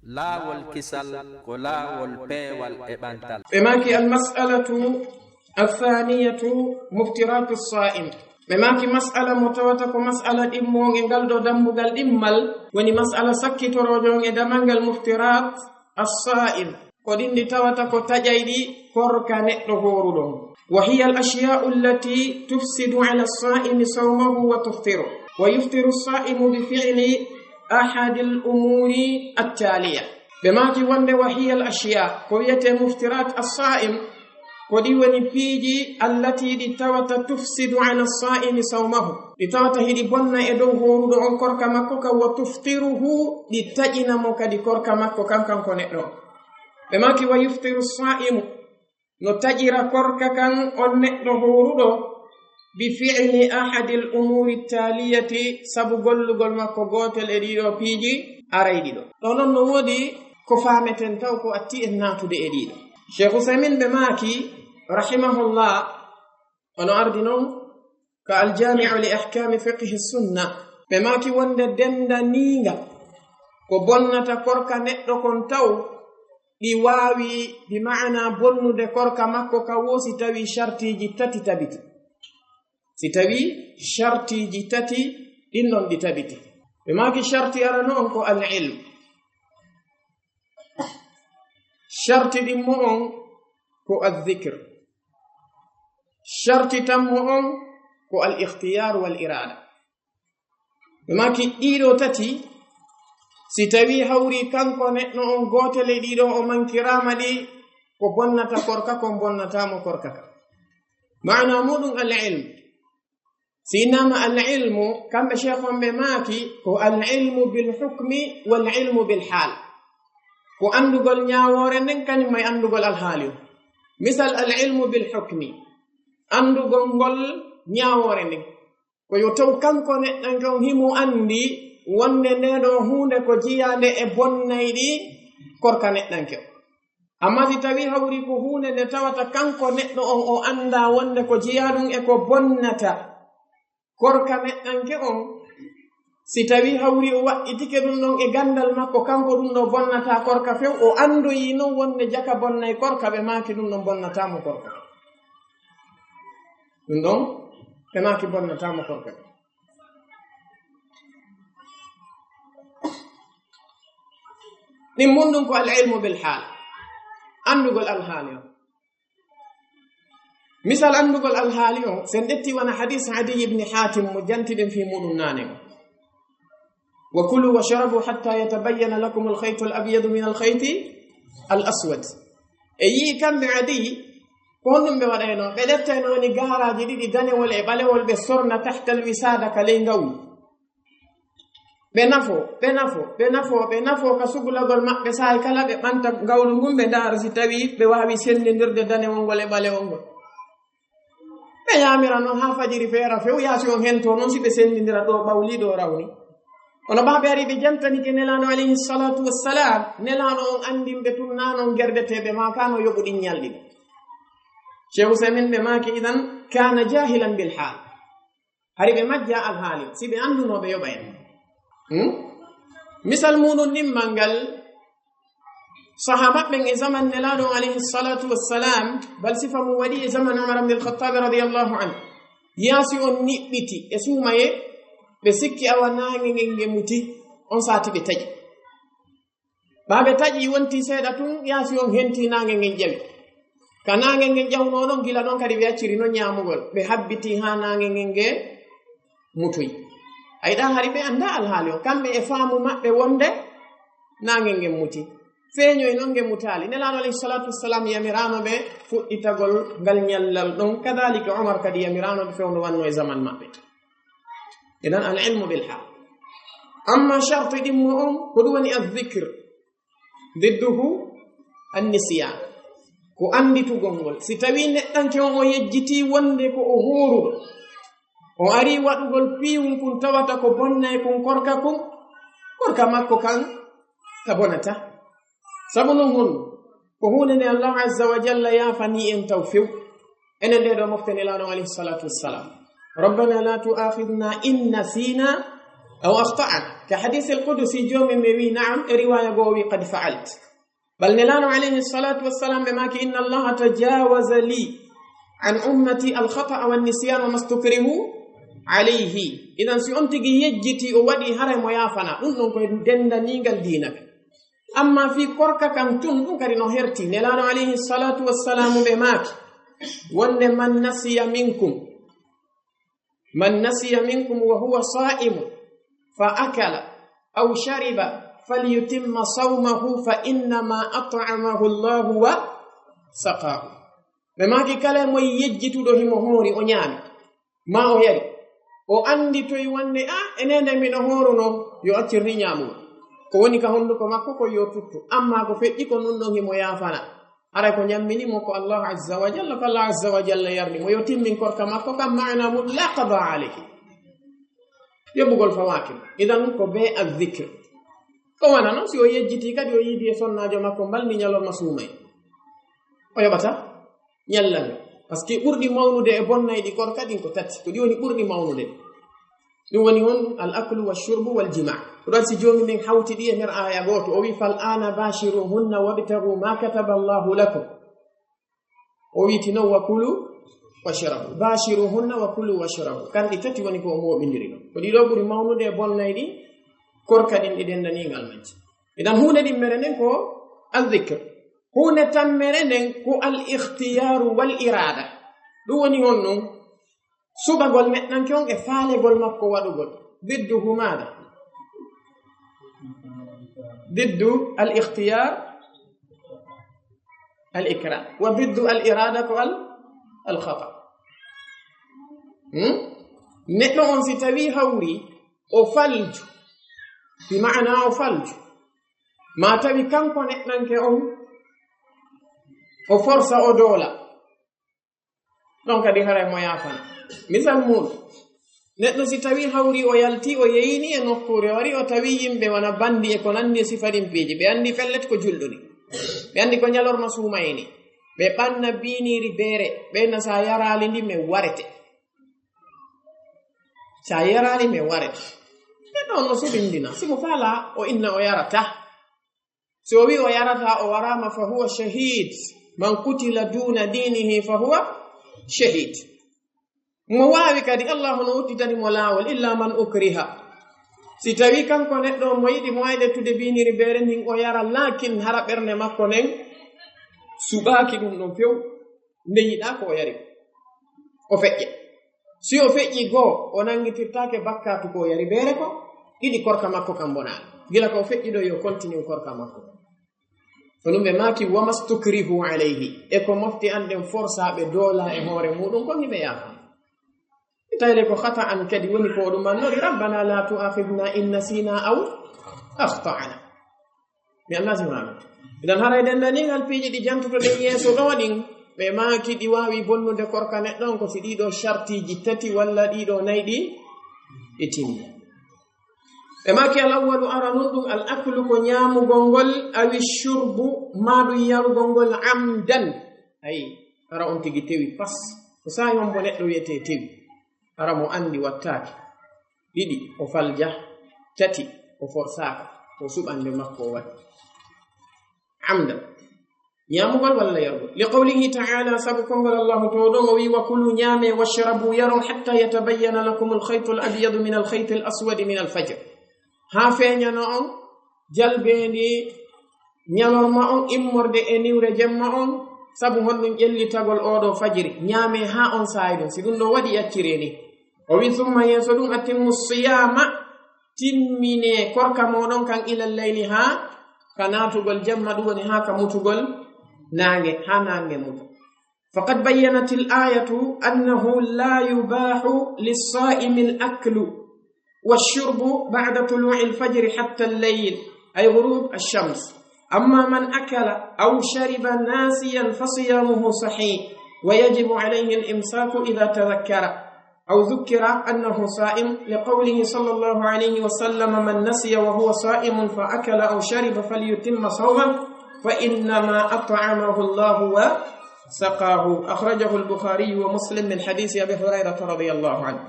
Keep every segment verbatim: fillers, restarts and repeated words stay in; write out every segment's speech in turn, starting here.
Laawol kisal ko laawol peewal e ɓantal. Ɓe maaki, al mas'alatu athaniyatu muftiratu sa'im. Ɓe maaki, mas'ala mo tawata ko mas'ala ɗimmo on e ngal ɗo dambugal ɗimmal, woni mas'ala sakkitoroojo on e damal ngal muftirat as-sa'im. Ko ɗin ɗi tawata ko taƴayɗi korka neɗɗo hooruɗo on. Wa hiya al ashya'u allati tufsidu ala as-sa'imi sawmahu wa tuftiru. Wa yuftiru as-sa'imu bi fi'li ahadi al umuri at-taliya. Ɓe maaki wonde wa hiya al ashya, ko wiyetee muftirat as-sa'im, ko ɗi woni piiji allati ɗi tawata tufsidu ala as-sa'imi sawmahu. Ɗi tawata hiɗi bonna e dow hooruɗo on korka makko kan, wa tuftiruhu, ɗi taƴina mo kadi korka makko kan, kanko neɗɗo on. Ɓe maaki wa yuftiru as-sa'imu, no taƴira korka kan on neɗɗo hooruɗo, bi fi'li ahadi al umuri taliyati, sabu gollugol makko gootel e ɗiɗo piiji arayɗi ɗo. Ɗo non no woodi ko faameten taw ko atti en naatude e ɗiɗo. Cheikh Usaymin ɓe maaki, rahimahullah, ono ardi non ka al jami'u li ahkami fiqhi sunna. Ɓe maaki wonde dendaniinga ko bonnata korka neɗɗo kon taw ɗi waawi, bi ma'ana, bonnude korka makko ka woo si tawi shartiiji tati tabiti. Si tawi shartiiji tati ɗin ɗon ɗi tabiti. Ɓe maaki sharti arano on ko al ilm. Sharti ɗimmo on ko al dhikr. Sharti tammo on ko al ikhtiyar wal irada. Ɓe maaki ɗiɗo tati, si tawi hawri kanko neɗɗo on gootel e ɗiɗo o mankiraama ɗi, ko bonnata korka kon bonnataamo korka ka. Maana muɗum al ilm. Si innama al ilmu, kamɓe sheikh on ɓe maaki, ko al ilmu bil hukmi wal ilmu bil hal. Ko anndugol ñaawoore nden, kañum e anndugol alhaali on. Misal, al ilmu bil hukmi, anndugol ngol ñaawoore nden. Ko yo taw kanko neɗɗanke on himo anndi wonde nde ɗo huunde ko jiyaande e bonnayɗi korka neɗɗanke on. Amma si tawi hawri ko huunde nde tawata kanko neɗɗo on o anndaa wonde ko jiyaa ɗum e ko bonnata korka neɗɗanke on, si tawi hawri o waɗɗitike ɗum ɗon e ganndal makko, kanko ɗum ɗo bonnata korka few, o anndoyi non wonde jaka bonnay korka, ɓe maaki ɗum ɗon bonnataa mo korka. Ɗum ɗon ɓe maaki bonnataa mo korka. Ɗin mun ɗum ko al ilmu bil hal, anndugol alhaali on. Misal anndugol alhaali on, sen ƴetti wona hadis Adiy ibn Hatim mo jantiɗen fii muɗum naane on. Wa kulu washrabu hatta yatabayyana lakum al khaytu al abyadu min al khayti al aswad. E yii kamɓe Adiy, ko honɗum ɓe waɗayno? Ɓe ƴettayno woni gaaraaji ɗiɗi, danewol e ɓalewol, ɓe sorna tahta al wisada, ka ley ngawlu. Ɓe nafo, ɓe nafo, ɓe nafo, ɓe nafo ka sugulagol maɓɓe, saa'i kala ɓe ɓanta ngawlu ngun, ɓe ndaara si tawi ɓe waawi senndindirde danewol ngol e ɓalewol ngol. Ɓe yaamira non haa fajiri feera few, yaasi on hento non si ɓe senndindira ɗo ɓawli, ɗo rawni. Kono ɓaaɓe ari ɓe jantanike Nelaaɗo alayhi salatu wassalam, Nelaaɗo on anndin ɓe tun naa non gerdeteeɓe maaka no yoɓu ɗin ñalɗi. Cheikh Usaymin ɓe maaki, idan kana jahilan bil hal. Hari ɓe majja alhaali, si ɓe annduno ɓe yoɓay en. Hmm? Misal muɗum ɗimmal ngal, sahaaba ɓen e zaman Nelaaɗo on alayhi salatu wassalam, bal sifa mum waɗi e zaman Umar ibn al-Khattab radiyallahu anhu. Yaasi on niɓɓiti e suumaye, ɓe sikki awa naange ngen nge muti, on saati ɓe taƴi. Ɓaaɓe taƴi wonti seeɗa tun, yaasi on henti naange ngen ƴawi. Ka naange ngen ƴawnoo ɗon, gila ɗon kadi ɓe acciri non ñaamugol. Ɓe habbiti haa naange ngen nge mutoyi. Ay ɗa hari ɓe anndaa alhaali on. Kamɓe e faamu maɓɓe wonde naange ngen muti. Feeñoy non nge mutaali. Nelaaɗo alayhi salatu wassalam yamiraama ɓe fuɗɗitagol ngal ñallal ɗon. Kadalika Umar kadi yamiraama ɓe fewndo wanno e zaman maɓɓe. Idan al ilmu bil hal. Amma sharti ɗimmo on, ko ɗum woni al dhikr. Didduhu an-nisyan. Ko annditugol ngol. Si tawi neɗɗanke on o yejjiti wonde ko o hooruɗo, o ari waɗugol piiwun kun tawata ko bonnay kun korka kun, korka makko kan ka bonata. Sabu non honno? Ko huunde nde Allah azza wa jalla yaafani en taw few. Enen ɗee ɗoo mofte Nelaaɗo alayhi salatu wassalam. Rabbana la tu'akhidhna in nasina Aw akhta'na. Ka hadiisil qudusi, Joomi men wi, na'am, e riwaaya goo o wi, qad fa'alt. Bal Nelaaɗo alayhi salaatu wassalaam ɓe maaki, inna Allaha tajaawaza li an ummati al khata'a wan nisyaana wa mastukrihu alayhi. Idan si on tigi yejjiti o waɗi haray mo yaafana. Ɗum ɗon ko e denndaniigal diina ka. Amma fii korka kan tun, ɗum kadi no herti. Nelaaɗo alayhi salaatu wassalaam ɓe maaki, wonde man nasiya minkum, man nasiya minkum wa huwa saa'imun fa akala aw shariba falyutimma sawmahu fa innama at'amahu Allahu wa saqaahu. Ɓe maaki kala mo yejjituɗo himo hoori o ñaami, ma o yari, o anndi toy wonde, a, e nde miɗo hooruno, yo accir ni ñaamugol. Ko woni ka honduko makko ko yo tuttu, amma ko feƴƴi ko nun ɗon himo yaafana. Haray ko ñammini mo ko Allah azza wa jalla, ko Allah azza wa jalla yarni mo yo timmin korka makko kam, maana mum la qada alayhi. Yoɓugol fawaaki mo. Idan ko be azzikr. Ko wona non si o yejjiti kadi o yiidi e sonnaajo makko mbalndi ñalorma suumay. O yoɓata ñallal. Parce que ɓurɗi mawnude e bonnayɗi korka ɗin ko tati. Ko ɗi woni ɓurɗi mawnude. Ɗum woni on al aklu wa shurbu wal jima. Ko ɗon si Joomi men hawti ɗi e nder aaya gooto. O wi, fal ana bashiruhunna wabtagu ma kataba Allahu lakum. O wiiti non, wa kulu washrabu. Bashiruhunna wa kulu washrabu. Kanɗi tati woni ko o mooɓindiri ɗon. Ko ɗiɗo ɓuri mawnude e bonnayɗi korka ɗin ɗi denndaniigal majji. Idan huunde ɗimmere nden ko al dhikr. Huunde tammere nden ko al ikhtiyaaru wal iraada. Ɗum woni honɗum? Suɓagol neɗɗanke on e faalegol makko waɗugol. Didduhu maada? Diddu al ikhtiyar al ikrah. Wa diddu al irada ko al, al khata. Hmm? Neɗɗo on si tawi hawri o falju, bi maana o falju, ma tawi kanko neɗɗanke on o forsa o doola. Ɗon kadi haray mo yaafana. Misal muuɗum, neɗɗo si tawi hawri o yalti o yeyini e nokkuure, o ari o tawi yimɓe wona bandi e ko nanndi e sifa ɗin piiji, ɓe anndi pellet ko julɗo ni, ɓe anndi ko ñalorma suumayee ni, ɓe ɓanna biiniiri beere, ɓe na sa yaraali ndi men warete. Sa yaraali men warete. Neɗɗo on no suɓindina, si mo faala o inna o yarata. Si o wi o yarata, o waraama, fa huwa shahid. Man kutila duna dinihi fa huwa shahid. Mo waawi kadi, Allahu no udditani mo laawol, illa man ukriha. Si tawi kanko neɗɗo mo yiɗi mo ayde tude biiniri beere ndin o yara, lakin hara ɓernde makko nden suɓaaki ɗum ɗon few, nde yiɗaa ko o yari ko, o feƴƴa. Si o feƴƴi goo, o nanngitirtaake bakkaatu ko o yari beere ko, ɗiɗi korka makko kan bonaani. Gila ko o feƴƴi ɗo, yo continue korka makko. Ko ɗum ɓe maaki, wa mastukrihu alayhi. E ko mofte an ɗen forsaaɓe doola e hoore muuɗum, kon hiɓe yaafa. Tawi ko khata an kadi woni ko ɗum annori, rabbana la tu'akhidna in nasina aw akhta'na. Mi anndaa si wonaa ɗum. Idan haray denndaniigal piiji ɗi jantuɗen yeeso ɗoo ɗin, ɓe maaki ɗi waawi bonnude korka neɗɗo on ko si ɗiɗo shartiiji tati walla ɗiɗo nay ɗi e timmi. Ɓe maaki al awwalu, aranun ɗum, al aklu ko ñaamugol ngol, awi shurbu, maa ɗum yarugol ngol, amdan. Ay, hara on tigi tewi pas. Ko saa'i hombo neɗɗo wi'etee tewi? Hara mo anndi wattaake. Ɗiɗi, o falja. Tati, o forsaaka. Ko suɓannde makko o waɗi. Amdan. Ñaamugol walla yarugol. Li qawlihi ta'ala, sabu konngol Allahu to ɗon o wi, wa kulu, ñaame, washrabu, yaron, hatta yatabayyana lakumul khaytul abyadu minal khaytil aswadi minal fajr. Haa feeñano on jalbeendi ñalorma on immorde e niwre jemma on, sabu honɗum ƴellitagol oo ɗoo fajiri. Ñaame haa on saa'i ɗum. Si ɗum ɗoo waɗi, acciree ni. O wi, summa, yeeso ɗum, atimmu siyaama, timmine korka mooɗon kan ilal layli, haa ka naatugol jemma, ɗum woni haa ka mutugol naange, haa naange muta. Faqad bayyanatil ayatu annahu la yubahu lis-sa'imi al-aklu wash-shurbu ba'da tulu'il fajri hatta al-layl, ay ghurub ash-shams. Amma man akala aw shariba nasiyan fa siyamuhu sahih wa yajibu alayhi al-imsaku idha tadhakkara. أو ذكر أنه صائم، لقوله صلى الله عليه وسلم: من نسي وهو صائم فأكل أو شرب فليتم صومه، فإنما أطعمه الله وسقاه. أخرجه البخاري ومسلم من حديث أبي هريرة رضي الله عنه.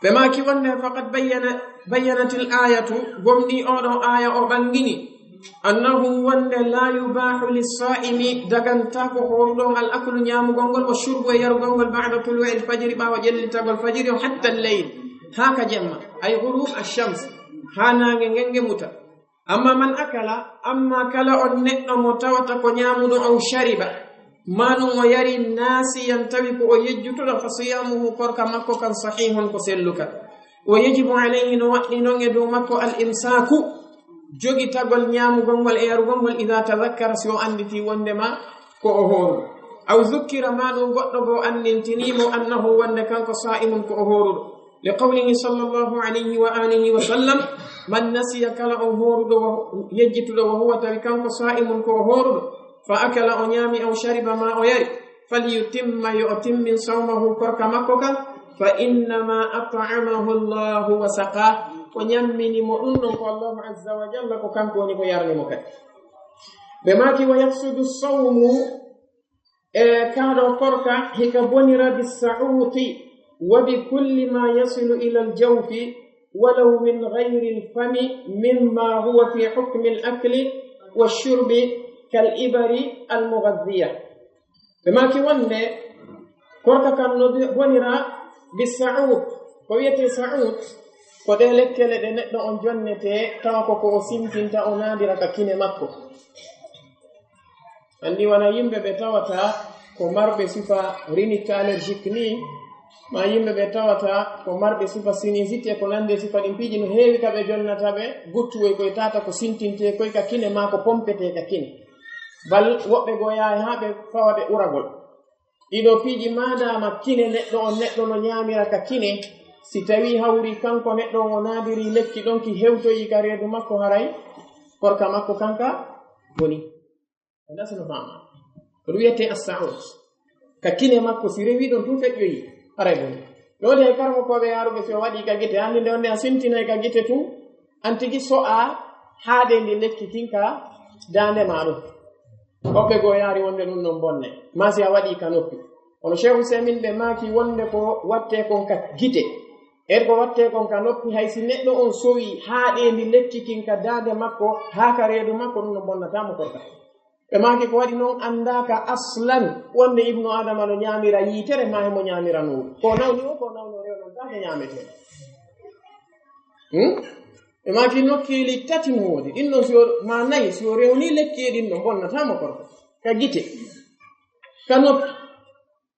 Ɓe maaki wonde, faqad bayyana, bayyanatil ayatu, gomɗii oɗo aya o ɓangini, annahu wonde la yubahu lissa'imi, daganta ko hooruɗo on al aklu ñaamugol ngol, wa shurbu e yarugol ngol, ba'da tulu'il fajri, ɓaawo ƴellitagol fajiri on, hatta al-layl, haa ka jemma, ay ghurub ash-shams, haa naange ngen nge muta. Amma man akala, amma kala on neɗɗo mo tawata ko ñaamuɗo, aw shariba, maa ɗum o yari, nasiyan, tawi ko o yejjutuɗo, fa siyamuhu, korka makko kan, sahihun, ko selluka. Wa yajibu alayhi, no waɗɗi non e dow makko, al imsaku, jogitagol ñaamugol ngol e yarugol ngol, ida tadakkara, si o annditi wondema ko o hooruɗo. Aw zukkira, maa ɗum goɗɗo goo anndintini mo, annahu, wonde kanko, sa'imun, ko o hooruɗo. Li qawlihi sallallahu alayhi wa alihi wa sallam, man nasiya, kala on hooruɗo, wa-, yejjituɗo, wa huwa, tawi kanko, sa'imun, ko o hooruɗo, fa akala, o ñaami, aw shariba, maa o yari, falyutimma, yo o timmin, sawmahu, korka makko kan, fa innama at'amahu Allahu wa saqah, ko ñammini mo ɗum ɗon ko Allahu azza wa jalla, ko kanko woni ko yarni mo kadi. Ɓe maaki, wa yaqsudu sawmu, e kaɗo korka, hika bonira, bissa'uti, wa bi kulli ma yasilu ila al-jawfi, walaw min ghayri al-fami, mimma huwa fi hukmi al-akli wa shurbi, kal ibari al-mughadhiya. Ɓe maaki wonde korka kan no bi-, bonira bissa'ut. Ko wiyetee sa'ut, ko ɗee lekkele ɗe neɗɗo on jonnetee, tawa ko ko o sintinta, o naadira ka kine makko. Anndi wona yimɓe ɓe tawata ko marɓe sifa rhinite allergique ni, ma yimɓe ɓe tawata ko marɓe sifa sinusite e ko nandi e sifa ɗin piiji, no heewi ka ɓe jonnata ɓe guttuwoy koy tata ko sintinte koy ka kine ma ko pompete ka kine. Bal woɓɓe goo yahay haa ɓe fawa ɓe uragol. Ɗiɗo piiji, maadaama kine neɗɗo on, neɗɗo no ñaamira ka kine, si tawii hawri kanko neɗɗo on o naadiri lekki ɗon ki hewtoyi ka reedu makko, haray korka makko kanka boni. Enda sino fama. Ko ɗum wiyetee as-sa'ut. Ka kine makko si rewi ɗon tun feƴƴoyi, haray boni. Ɗo de hay karamokooɓe yaaruɓe si o waɗi ka gite, anndi nde on ne a sintinay ka gite tun, an tigi so'a haaɗe ndi lekki kin ka daande ma ɗum. Woɓɓe goo yaari wonde ɗum ɗon bonne. Ma si a waɗi ka noppi. Kono Cheikh Ousaimin ɓe maaki wonde ko wattee kon ka gite. En ko wattee kon ka noppi, hay si neɗɗo on sowi haaɗe ndi lekki kin ka daande makko, haa ka reedu makko, ɗum ɗon bonnataa mo korka. Ɓe maaki ko waɗi non anndaaka aslan wonde Ibnu Adama no ñaamira yiitere, ma himo ñaamira nowru. Ko nawni o, ko nawno rew non, taake ñaametee. Hmm? Ɓe maaki nokkeeli tati no woodi. Ɗin ɗon si o, ma nayi, si o rewni lekki e ɗin ɗon, bonnataa mo korka. Ka gite. Ka noppi.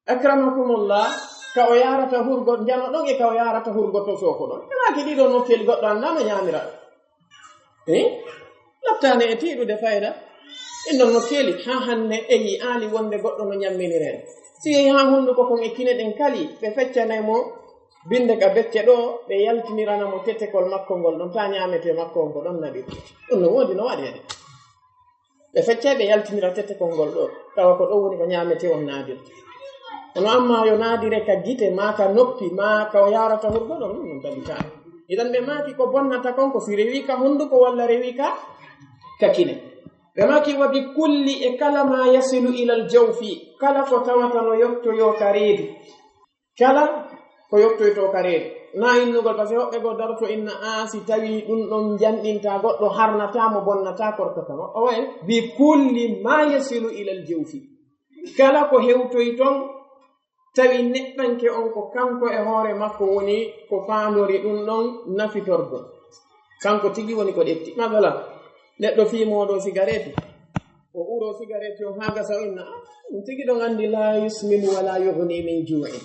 Akramakumullah, ka o yaarata hurgo, njano ɗon e ka o yaarata hurgo to sooko ɗon. Ɓe maaki ɗiɗo nokkeeli goɗɗo anndaa no ñaamira. Eh? Lattaane e tiiɗude fayda. Ɗin ɗon nokkeeli, haa hannde e yi'aali wonde goɗɗo no ñamminiree. Si yehi haa hunnduko kon e kine ɗen kali, ɓe feccanay mo binnde ka becce ɗo, ɓe yaltinirana mo tetekol makko ngol ɗon, taa ñaametee makko on ko ɗon naɓi. Ɗum no woodi, no waɗi de. Ɓe feccay ɓe yaltinira tetekol ngol ɗo, tawa ko ɗo woni ko ñaametee on naadirta. Kono amma yo naadire ka gite, maa ka noppi, maa ka o yaarata hurgo ɗon, ɗum ɗon tabitaani. Idan ɓe maaki ko bonnata kon ko si rewi ka hunnduko walla rewi ka, ka kine. Ɓe maaki wa bi kulli e kala ma yasilu ilal jawfi, kala ko tawata no yottoyoo ka reedu. Kala ko yottoytoo ka reedu. Na innugol, parce que woɓɓe goo daroto inna, a, si tawii ɗum ɗon janɗinta goɗɗo, harnataa mo, bonnataa korka kan. O waye, bi kulli ma yasilu ilal jawfi. Kala ko hewtoy ton, tawi neɗɗanke on ko kanko e hoore makko woni ko faandori ɗum ɗon nafitorgol. Kanko tigi woni ko ƴetti. Masalan, neɗɗo fiimooɗo sigareeti, o uro sigareeti on haa gasa, o inna, "Ah, ɗum tigi ɗon anndi la yusminu wala yughni min juu'in."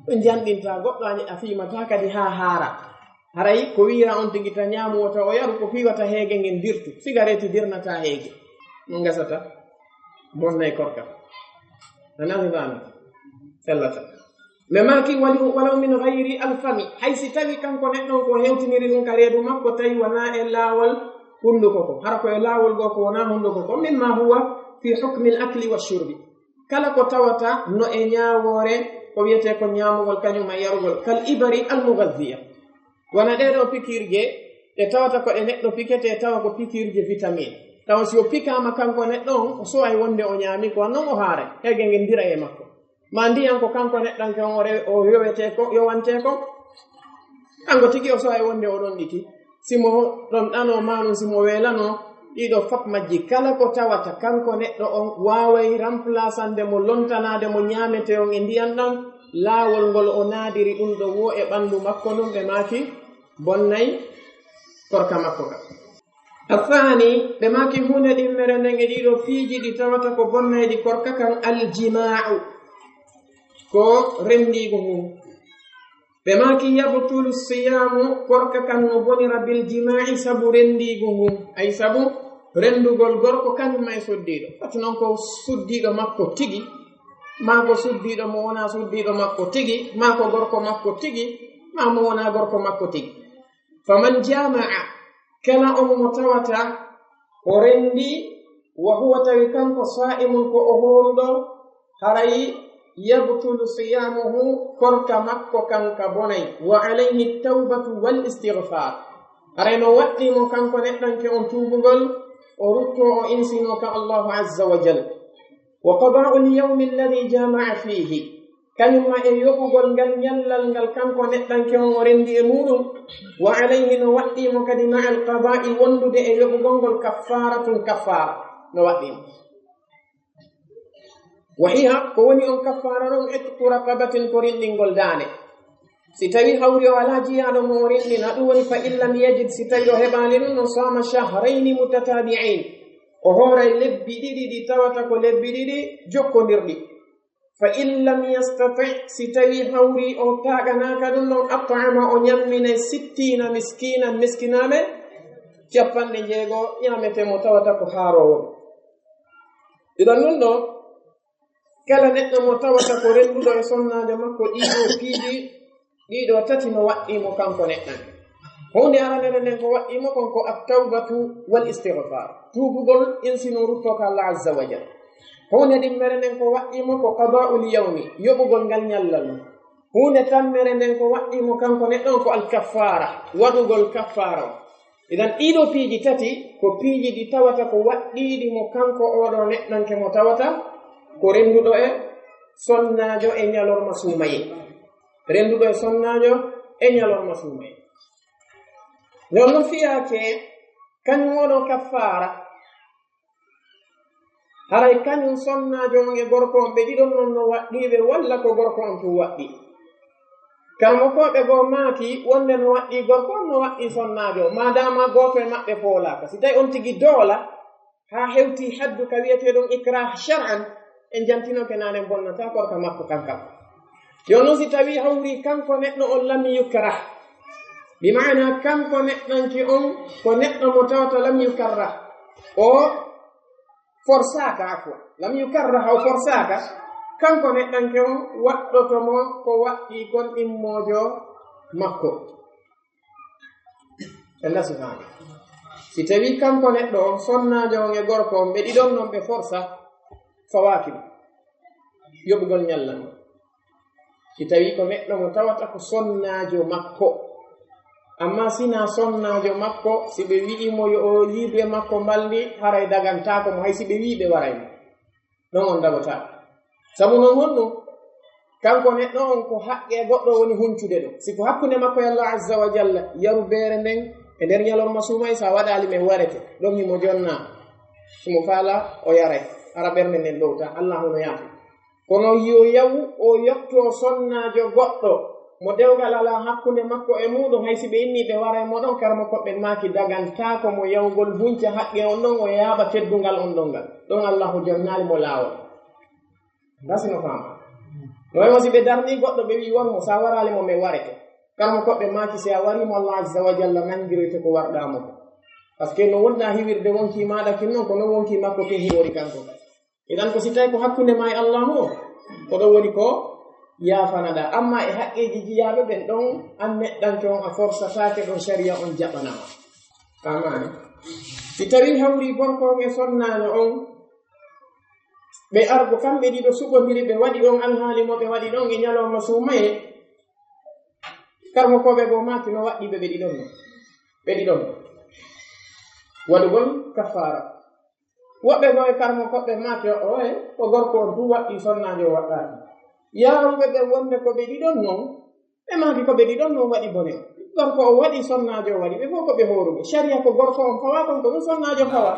Ɗum janɗinta goɗɗo ani a fiimata kadi haa haara. Haray ko wiira on tigi ta ñaamu wota o yaru ko fiiwata heege ngen dirtu. Sigareeti dirnata heege. Ɗum gasata. Bonnay korka. A nani maana? Sellata. Ɓe maaki wali-, walaw min ghayri alfami. Hay si tawi kanko neɗɗo on ko hewtiniri ɗum ka reedu makko, tawi wanaa e laawol hunnduko ko. Hara ko e laawol goo ko wanaa hunnduko ko. Mimma huwa fi hukmi al-akli wa shurbi. Kala ko tawata no e ñaawoore, ko wiyetee ko ñaamugol kañum e yarugol. Kal ibari al-mughadhiya. Wona ɗee ɗoo pikirje, ɗe tawata ko ɗe neɗɗo piketee, tawa ko pikirje vitamine. Tawa si o pikaama kanko neɗɗo on, o suway wonde o ñaami ko, non o haaray. Heege ngen dira e makko. Ma ndiyan ko kanko neɗɗanke on o rew-, o yowetee ko, yowantee ko. Kanko tigi o sowa e wonde o ɗon ɗiti. Si mo ɗon ɗano maa ɗum si mo weelano, ɗiɗo fop majji kala ko tawata kanko neɗɗo on waaway remplaçande mo, lontanaade mo ñaamete on e ndiyan ɗan, laawol ngol o naadiri ɗum ɗo woo e ɓanndu makko ndun, ɓe maaki bonnay korka makko ka. Athani, ɓe maaki huunde ɗimmere nden e ɗiɗo piiji ɗi tawata ko bonnayɗi korka kan, aljima'u, ko renndiigu ngun. Ɓe maaki yabtulu siyamu, korka kan no bonira bil jima'i sabu renndiigu ngun, ay sabu renndugol gorko kañum ma e suddiiɗo. Fati non ko suddiiɗo makko tigi, maa ko suddiiɗo mo wonaa suddiiɗo makko tigi, maa ko gorko makko tigi, maa mo wonaa gorko makko tigi. Faman jama'a, kala on mo tawata o renndi, wa huwa, tawi kanko sa'imun ko o hooruɗo, haray yabtulu siyamuhu, korka makko kan ka bonay, wa alayhi tawbatu wal istighfar. Haray no waɗɗii mo kanko neɗɗanke on tuubugol, o ruttoo o insino ka Allahu azza wa jal. Wa qada'ul yawmi alladhi jama'a fihi, kañum ma e yoɓugol ngal ñallal ngal kanko neɗɗanke on o renndi e muuɗum. Wa alayhi, no waɗɗii mo kadi ma'al qada'i, wondude e yoɓugol ngol, kaffaratun, kaffara no waɗɗii mo. Wa hiya, ko woni on kaffaara ɗon, itqu raqabatin, ko rinɗingol daande. Si tawi hawri o alaa jiyaaɗo mo o rinɗina, ɗum woni fa in lam yajid, si tawi o heɓaali ɗum ɗon, saama shahrayni mutatabi'ayn, o hooray lebbi ɗiɗi ɗi tawata ko lebbi ɗiɗi jokkondirɗi. Fa in lam yastati, si tawi hawri o taaɗanaaka ɗum ɗon, at'ama, o ñamminay sittina miskinan, miskinaaɓe capanɗe jeego ñaamete mo tawata ko haaroowo. Idan ɗum ɗo, kala neɗɗo mo tawata ko rennduɗo e sonnaajo makko, ɗiɗo piiji, ɗiɗo tati no waɗɗii mo kanko neɗɗan. Huunde aranere nden ko waɗɗii mo kon ko at-tawbatu wal istighfar, tuubugol, insino rutto ka Allah azza wa jal. Huunde ɗimmere nden ko waɗɗii mo ko qada'ul yawmi, yoɓugol ngal ñallal mum. Huunde tammere nden ko waɗɗii mo kanko neɗɗo on ko al-kaffara, waɗugol kaffara on. Idan ɗiɗo piiji tati ko piiji ɗi tawata ko waɗɗiiɗi mo kanko oɗo neɗɗanke mo tawata ko rennduɗo e sonnaajo e ñalorma suumayee. Rennduɗo e sonnaajo e ñalorma suumayee. Nden no fiyaake kañum oɗo kaffaara. Haray kañum sonnaajo on e gorko on ɓe ɗiɗon non no waɗɗii ɓe, walla ko gorko on tun waɗɗii? Karamokooɓe goo maaki wonde no waɗɗii gorko on, no waɗɗii sonnaajo on, maadaama gooto e maɓɓe foolaaka. Si tawi on tigi doola haa hewtii haddu ka wi'etee ɗon ikrah shar'an, en jantinoke naane bonnataa korka makko kankan. Yo non si tawi hawri kanko neɗɗo on lam yukrah, bi maana kanko neɗɗanke on ko neɗɗo mo tawata lam yukarrah, o forsaaka, afwan, lam yukarrah, o forsaaka, kanko neɗɗanke on waɗɗoto mo ko waɗɗii kon ɗimmoojo makko. En lasi faami. Si tawi kanko neɗɗo on, sonnaajo on e gorko on, ɓe ɗiɗon non ɓe forsa, fawaaki mo yoɓugol ñallal ngal. Si tawi ko neɗɗo mo tawata ko sonnaajo makko, amma si na sonnaajo makko, si ɓe wi'i mo yo o yiidu e makko mbalndi, haray dagantaako mo, hay si ɓe wi'i ɓe waray mo. Non on dagotaako. Sabu non honɗum? Kanko neɗɗo on ko haqqe goɗɗo woni huncude ɗum. Si ko hakkunde makko e Allah azza wa jalla, yaru beere nden e nder ñalorma suumay, sa waɗaali men warete. Ɗon himo jonna, himo faala o yaray. Hara ɓernde nden ɗowta, Allahu no yaafi. Kono yo yawu o yotto sonnaajo goɗɗo mo dewgal alaa hakkunde makko e muuɗum, hay si ɓe inni ɓe waray mo ɗon, karamokooɓe ɓen maaki dagantaako mo yawgol hunca haqqe on ɗon, o yaaɓa teddungal on ɗon ngal. Ɗon Allahu jonnaali mo laawol. Gasi no faama. No wayi mo si ɓe darni goɗɗo, ɓe wi'i won mo, sa waraali mo, men warete. Karamokooɓe maaki si a warii mo, Allah azza wa jalla nangiroyte ko warɗaa mo ko. Parce que no wonɗaa hiwirde wonkii maaɗa kin non, ko non wonkii makko kin hiwori kanko. Idan ko si tawi ko hakkunde ma e Allahu, ko ɗon woni ko yaafanaɗaa. Amma e haqqeeji jiyaaɓe ɓen ɗon, an neɗɗanke on a forsataake ɗon, sariya on jaɓanaa ma. Faamaani? Si tawi hawri gorko on e sonnaajo on, ɓe argo kamɓe ɗiɗo suɓondiri, ɓe waɗi on alhaali mo ɓe waɗi ɗon e ñalawma suumayee, karamokooɓe goo maaki no waɗɗii ɓe, ɓe ɗiɗon non. Ɓe ɗiɗon non. Waɗugol kafaara. Woɓɓe goo e karamokooɓe maaki o, oye, ko gorko on tun waɗɗii, sonnaajo waɗɗaaki. Yaaruɓe ɓe wonde ko ɓe ɗiɗon non, ɓe maaki ko ɓe ɗiɗon non waɗi bone on. Gorko o waɗi, sonnaajo o waɗi, ɓe fof ko ɓe hooruɓe. Sariya ko gorko on fawa, kon ko ɗum sonnaajo fawa.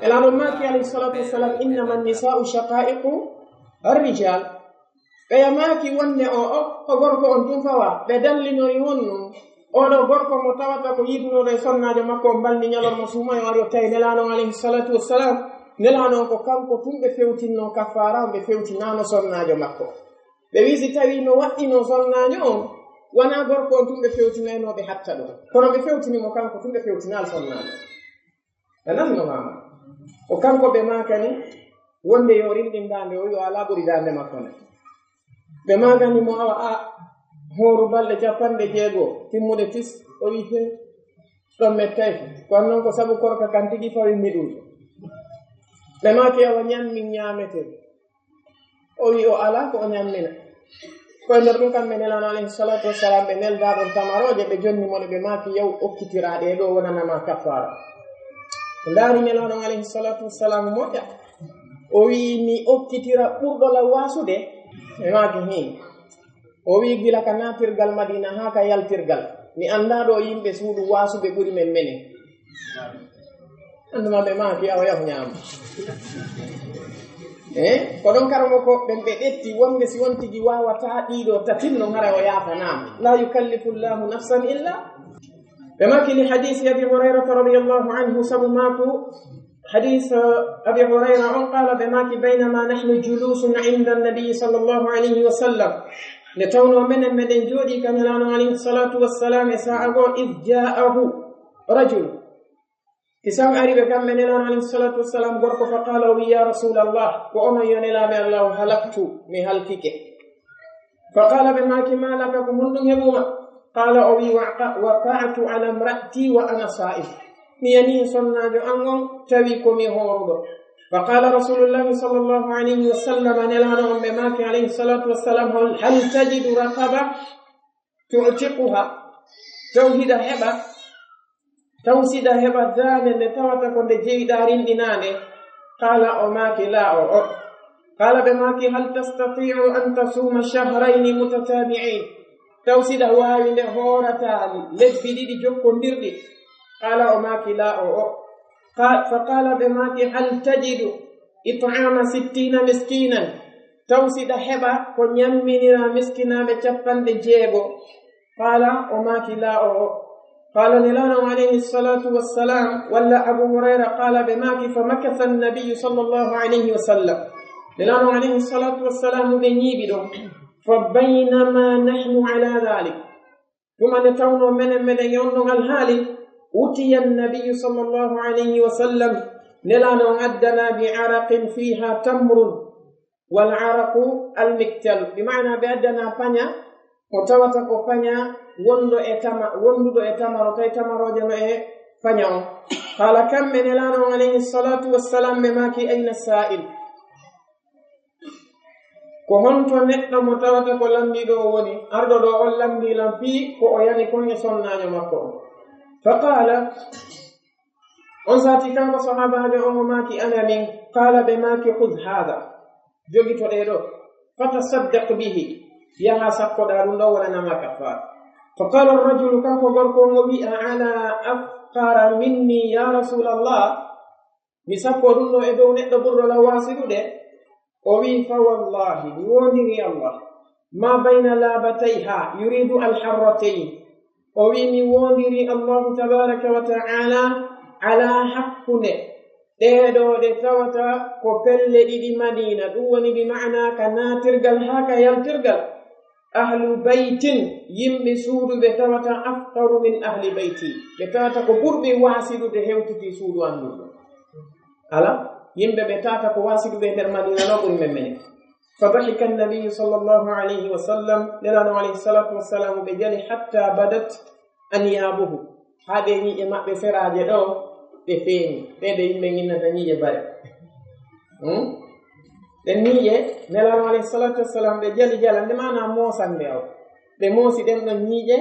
Nelaaɗo maaki, alayhi salatu wassalam, "Innama nisa'u shaqa'iqu arrijal." Ɓeya maaki wonde o, o, ko gorko on tun fawa. Ɓe dallinori honno? Oɗo gorko mo tawata ko yidunoɗo e sonnaajo makko, o mbalni ñalorma suuma, o ari o tawi Nelaaɗo on, alayhi salatu wassalam. Nelaaɗo on ko kanko tun ɓe fewtinno kaffaara, ɓe fewtinaano sonnaajo makko. Ɓe wi'i si tawi no waɗɗino sonnaajo on, wonaa gorko on tun ɓe fewtinayno, ɓe hatta ɗum. Kono ɓe fewtini mo kanko tun, ɓe fewtinaali sonnaajo. A nani no maama? O kanko ɓe maakani wonde yo rinɗin daande, o wi'i o alaa ɓuri daande makko ne. Ɓe maakani mo, "Awa a hooru balɗe capanɗe jeego timmuɗe tis?" O wi'i, "He, ɗon mettay." Ko non ko sabu korka kan tigi fawimmi ɗum. Ɓe maaki, "Awa ñammin ñaameten." O wi'i o alaa ko o ñammina. Ko e nder ɗum kamɓe Nelaaɗo alayhi salatu wassalam ɓe nelda ɗon tamarooje, ɓe jonni mo ɗe, ɓe maaki, "Yaw, okkitira ɗe ɗo, wonana ma kaffaara." Ndaari Nelaaɗo alayhi salatu wassalam moƴƴa. O wi'i, "Mi okkitira ɓurɗo lan waasude?" Ɓe maaki, "Hii." O wi'i, "Gila ka naatirgal Madina haa ka yaltirgal, mi anndaa ɗo yimɓe suudu waasuɓe ɓuri men menen." Anndumaa ɓe maaki, "Awa yahu ñaama." Eh, ko ɗon karamoko ɓen ɓe ƴetti wonde si won tigi waawataa ɗiɗo tatin non, hara o yaafanaama. "La yukallifu Llahu nafsan illa." Ɓe maaki li hadisi Abi Hurayrata radiyallahu anhu, sabu maaku hadis, eh, Abi Hurayra on, qala, ɓe maaki, "Baynama nahnu julusun inda Nabi sallallahu alayhi wa sallam." Nde tawno menen meɗen jooɗii ka Nelaaɗo alayhi salatu wassalam e sa'a goo, "Id ja'ahu rajul." Kisan ari ɓe kamɓe Nelaaɗo alayhi salatu wassalam gorko, fa qala, o wi, "Ya Rasulallah, ko onon yo Nelaaɓe Allah, halaktu, mi halkike." Fa qala, ɓe maaki, "Ma laka, ko honɗum heɓuma?" Qala, o wi, "Waqa-, waqa'tu ala imra'ati wa ana sa'im." Mi yani e sonnaajo an on, tawi ko mi hooruɗo. Fa qala Rasulullahi sallallahu alayhi wa sallam, Nelaaɗo on ɓe maaki alayhi salatu wassalam, "Hal, hal tajidu raqaba tu'tiquha?" Taw hiɗa heɓa, taw siɗa heɓa daande nde tawata ko nde jeyiɗaa rinɗinaande? Qala, o maaki, "La, o, o." Qala, ɓe maaki, "Hal tastati'u an tasuma shahrayni mutatabi'ayn?" Taw siɗa waawi nde hoorataa lebbi ɗiɗi jokkondirɗi? Qala, o maaki, "La, o, o." Qa-, fa qala, ɓe maaki, "Hal tajidu it'ama sittina miskinan?" Taw siɗa heɓa ko ñamminira miskinaaɓe capanɗe jeego? Qala, o maaki, "La, o, o." Qala Nelaaɗo alayhi salatu wassalam, walla Abu Hurayra qala, ɓe maaki, "Fa makatha an-nabiyyu sallallahu alayhi wa sallam." Nelaaɗo alayhi salatu wassalam ɓe ñiiɓi ɗon. Fa baynama nahnu ala dhalik. Tuma nde tawno menen meɗen e on ɗon alhaali, utiya an-nabiyyu sallallahu alayhi wa sallam, Nelaaɗo on addana bi araqin fiha tamrun. Wal araqu al miktal, bi maana ɓe addana paña, ko tawata ko paña wonɗo e tama-, wonduɗo e tamaro, tawi tamarooje no e paña on. Qala, kamɓe Nelaaɗo on alayhi salatu wassalam ɓe maaki, "Ayna sa'il?" Ko honto neɗɗo mo tawata ko lambiiɗo o woni? Arɗo ɗo on lambii lan fii ko o yani kon e sonnaajo makko on. Fa qala, on sati kanko sahaabaajo on o maaki, "Ana min." Qala, ɓe maaki, "Khudh hadha." Jogito ɗee ɗo. "Fatasaddaq bihi." Yaha sakkoɗaa ɗum ɗo, wonanama kaffaara. Fa qala ar-rajulu, kanko gorko on o wi'i, "Ala afqara minni ya Rasulallah?" Mi sakko ɗum ɗo e dow neɗɗo ɓurɗo lan waasidude? O wi'i, "Fa wallahi, mi woondiri Allah, ma bayna labatayha, yuridu al-harratayn." O wi'i, "Mi woondiri Allahu tabaraka wa ta'ala ala hakkunde ɗee ɗo ɗe tawata ko pelle ɗiɗi Madina, ɗum woni bi ma'ana ka naatirgal haa ka yaltirgal. Ahlu baytin, yimɓe suudu ɓe tawata afqaru min ahli bayti, ɓe tawata ko ɓurɓe waasidude hewtiti suudu an ndun. Ala, yimɓe ɓe tawata ko waasiduɓe e nder Madina no ɓuri men menen." Fa dahika an-nabiyyu sallallahu alayhi wa sallam, Nelaaɗo alayhi salatu wassalam ɓe jali hatta badat anyabuhu. Haa ɗe ñiiƴe maɓɓe seraaje ɗo, ɗe feeñi. Ɗe ɗe yimɓe ñinnata ñiiƴe bare. Hmm? Ɗen ñiiƴe, Nelaaɗo alayhi salatu wassalam ɓe jali jalande, maana moosande o. Ɓe moosi ɗen ɗon ñiiƴe,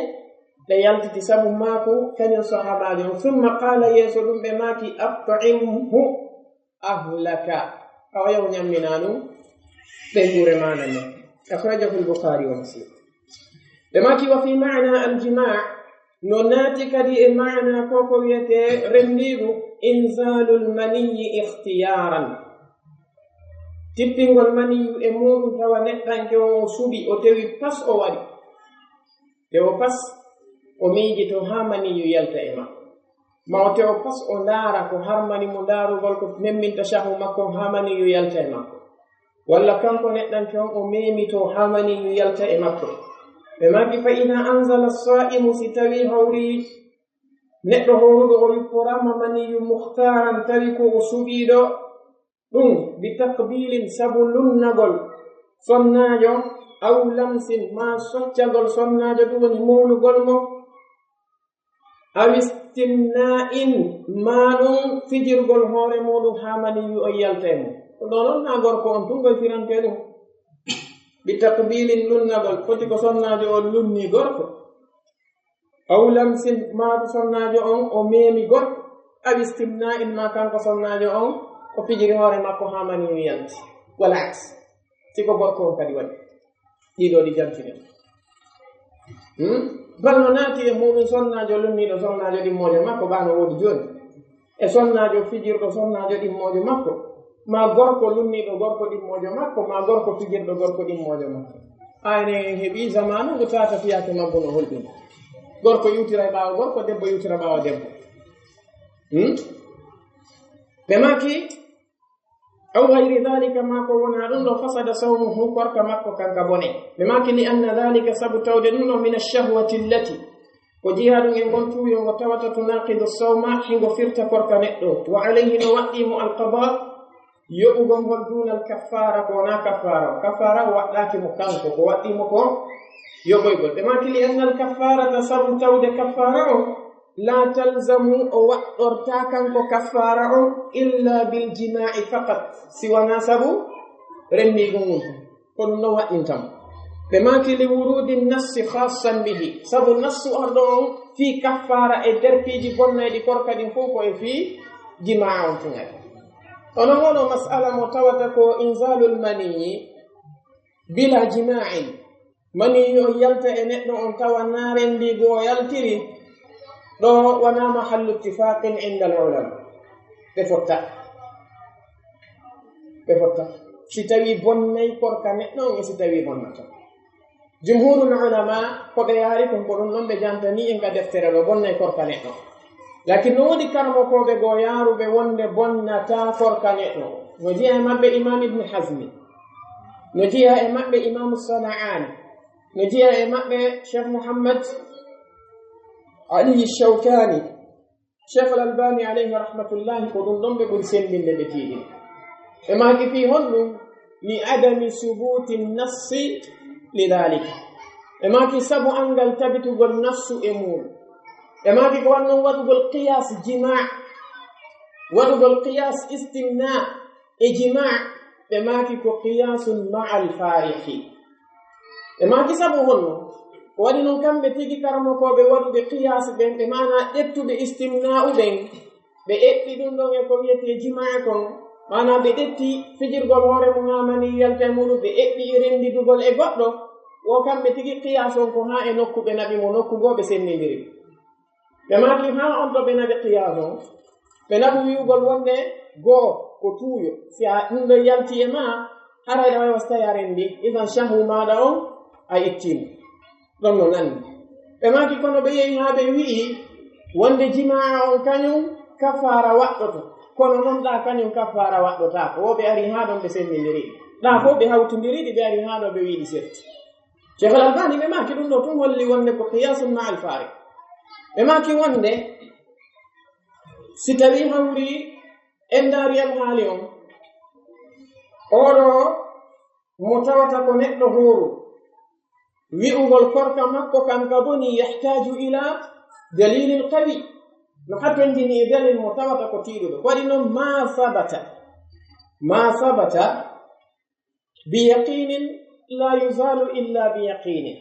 ɗe yaltiti sabu maaku kañum sahaabaajo on. Summa qaala, yeeso ɗum ɓe maaki, "At'imhu ahlaka." Awa yahu ñamminaa ɗum ɓeynguure maana nden. Akhrajahu al-Bukhari wa Muslim. Ɓe maaki, wa fi ma'na al-jima', No naati kadi e maana ko ko wiyetee renndiigu, inzalul maniyyi ikhtiyaaran. Tippingol maniyu e muuɗum tawa neɗɗanke o, o suɓi, o tewi pas o waɗi. Tewo pas o miijito haa maniyu yalta e makko. Ma o tewo pas o ndaara ko harmani mo ndaarugol ko memminta shahwu makko haa maniyu yalta e makko. Walla kanko neɗɗanke on o memito haa maniyu yalta e makko. Ɓe maaki fa ida anzala saimu, si tawi hawri neɗɗo hooruɗo o wipporaama maniyu muhtaaran tawi ko o suɓiiɗo, ɗum bi takbilin sabu lunnagol sonnaajo, aw lamsin ma soccagol sonnaajo, ɗum woni mowlugol mo, aw istimna'in ma ɗum fijirgol hoore muɗum haa maniyu o yalta e mum. Ko ɗo noon na gorko on tun koye firante ɗum. Bi takbilin lunnagol, foti ko sonnaajo on lunni gorko. Aw lamsin ma ko sonnaajo on o meemi gorko. Aw istimna'in ma kanko sonnaajo on o fijiri hoore makko haa maniyu yalti. Wala aks. Si ko gorko on kadi waɗi. Ɗiɗo ɗi jantinen. Hmm? Bal no naati e muɗum sonnaajo lunniiɗo sonnaajo ɗimmoojo makko, ɓaano woodi jooni. E sonnaajo fijirɗo sonnaajo ɗimmoojo makko. Ma gorko lunniiɗo gorko ɗimmoojo makko, ma gorko fijirɗo gorko ɗimmoojo makko. Ayne en heɓi zamaanu ko tata fiyaake maggu no holɗum. Gorko iwtira e ɓaawo gorko, debbo iwtira ɓaawo debbo. Hmm? Ɓe maaki, aw gayri dhalika, ma ko wona ɗum ɗo, fasada sawmuhu, korka makko kanka bone. Ɓe maaki, li anna dhalika, sabu tawde ɗum ɗo, min ash-shahwati allati, ko jeyaa ɗum e ngol tuuyo ngo tawata tunaqidu sawma, hingo firta korka neɗɗo. Wa alayhi, no waɗɗii mo alqada, yoɓugol ngol, dunal kaffaara, ko wonaa kaffaara. Kaffaara o waɗɗaaki mo kanko, ko waɗɗii mo ko yoɓoygol. Ɓe maaki, li anna al-kaffaarata, sabu tawde kaffaara o, la talzamu, o waɗɗortaa kanko kaffaara o, illa bil jimaa'i faqat, si wanaa sabu renndiigu ngun. Ko ɗum ɗon waɗɗinta mo. Ɓe maaki, li wurudi nassi khassan bihi, sabu nassu arɗo on fii kaffaara e derpiiji bonnayɗi korka ɗin fof ko e fii jimaa on tun ari. Ono hono mas'ala mo tawata ko inzalul maniyi bila jima'in. Maniyu on yalta e neɗɗo on tawa na renndiigu o yaltiri. Ɗo wona mahallu ittifaqin inda al ulama. Ɓe fotta. Ɓe fotta. Si tawi bonnay korka neɗɗo on e si tawi bonnata. Jumhurul ulama ko ɓe yaari kon ko ɗum ɗon ɓe jantani en ka deftere ɗo bonnay korka neɗɗo. Lakin no woodi karamokooɓe goo yaaruɓe wonde bonnata korka neɗɗo. No jeyaa e maɓɓe Imam Ibn Hazmi. No jeyaa e maɓɓe Imam Sana'ani. No jeyaa e maɓɓe Cheikh Muhammad Ali Shawkani. Cheikh Al-Albani alayhi rahmatullahi ko ɗum ɗon ɓe ɓuri semmbinde ɓe tiiɗi. Ɓe maaki fii honɗum? Li adami subuti nassi li dhalika. Ɓe maaki sabu anngal tabitugol nassu e mum. Ɓe maaki ko wannon waɗugol qiyas jima', waɗugol qiyas istimna e jima', ɓe maaki ko qiyasun ma'al fariqi. Ɓe maaki sabu honno? Ko waɗi non kamɓe tigi karamokooɓe waɗuɓe qiyas ɓen, ɓe maana ƴettuɓe istimna'u ɓen, ɓe eɓɓi ɗum ɗon e ko wiyetee jimaa kon, maana ɓe ƴetti fijirgol hoore mum haa mani yalta e muɗum, ɓe eɓɓi e renndidugol e goɗɗo, wo kamɓe tigi qiyas on ko haa e nokku ɓe naɓi mo, nokku goo ɓe senndindiri. Ɓe maaki haa on to ɓe naɓi qiyas on, ɓe naɓi wi'ugol wonde goo ko tuuyo, si a ɗum ɗon yalti e ma, haray ɗa wawi wasta a renndi, idan shahwu maaɗa on a ittii mo. Ɗon no nanni. Ɓe maaki kono ɓe yehi haa ɓe wi'i wonde jimaa on kañum kafaara waɗɗoto, kono non ɗa kañum kafaara waɗɗotaako. Wo ɓe ari haa ɗon ɓe senndindiri. Ɗa fof ɓe hawtindiri ɗi, ɓe ari haa ɗo ɓe wi'i ɗi serti. Cheikh Al-Albani ɓe maaki ɗum ɗo tun holli wonde ko qiyasun ma'al fariq. Ɓe maaki wonde si tawi hawri en ndaari alhaali on, oɗo mo tawata ko neɗɗo hooru, wi'ugol korka makko kan ka boni yahtaju ila dalilin qawi. No hatonjini e dalil mo tawata ko tiiɗuɗo. Ko waɗi noon ma sabata. Ma sabata bi yaqinin la yuzalu illa bi yaqinin.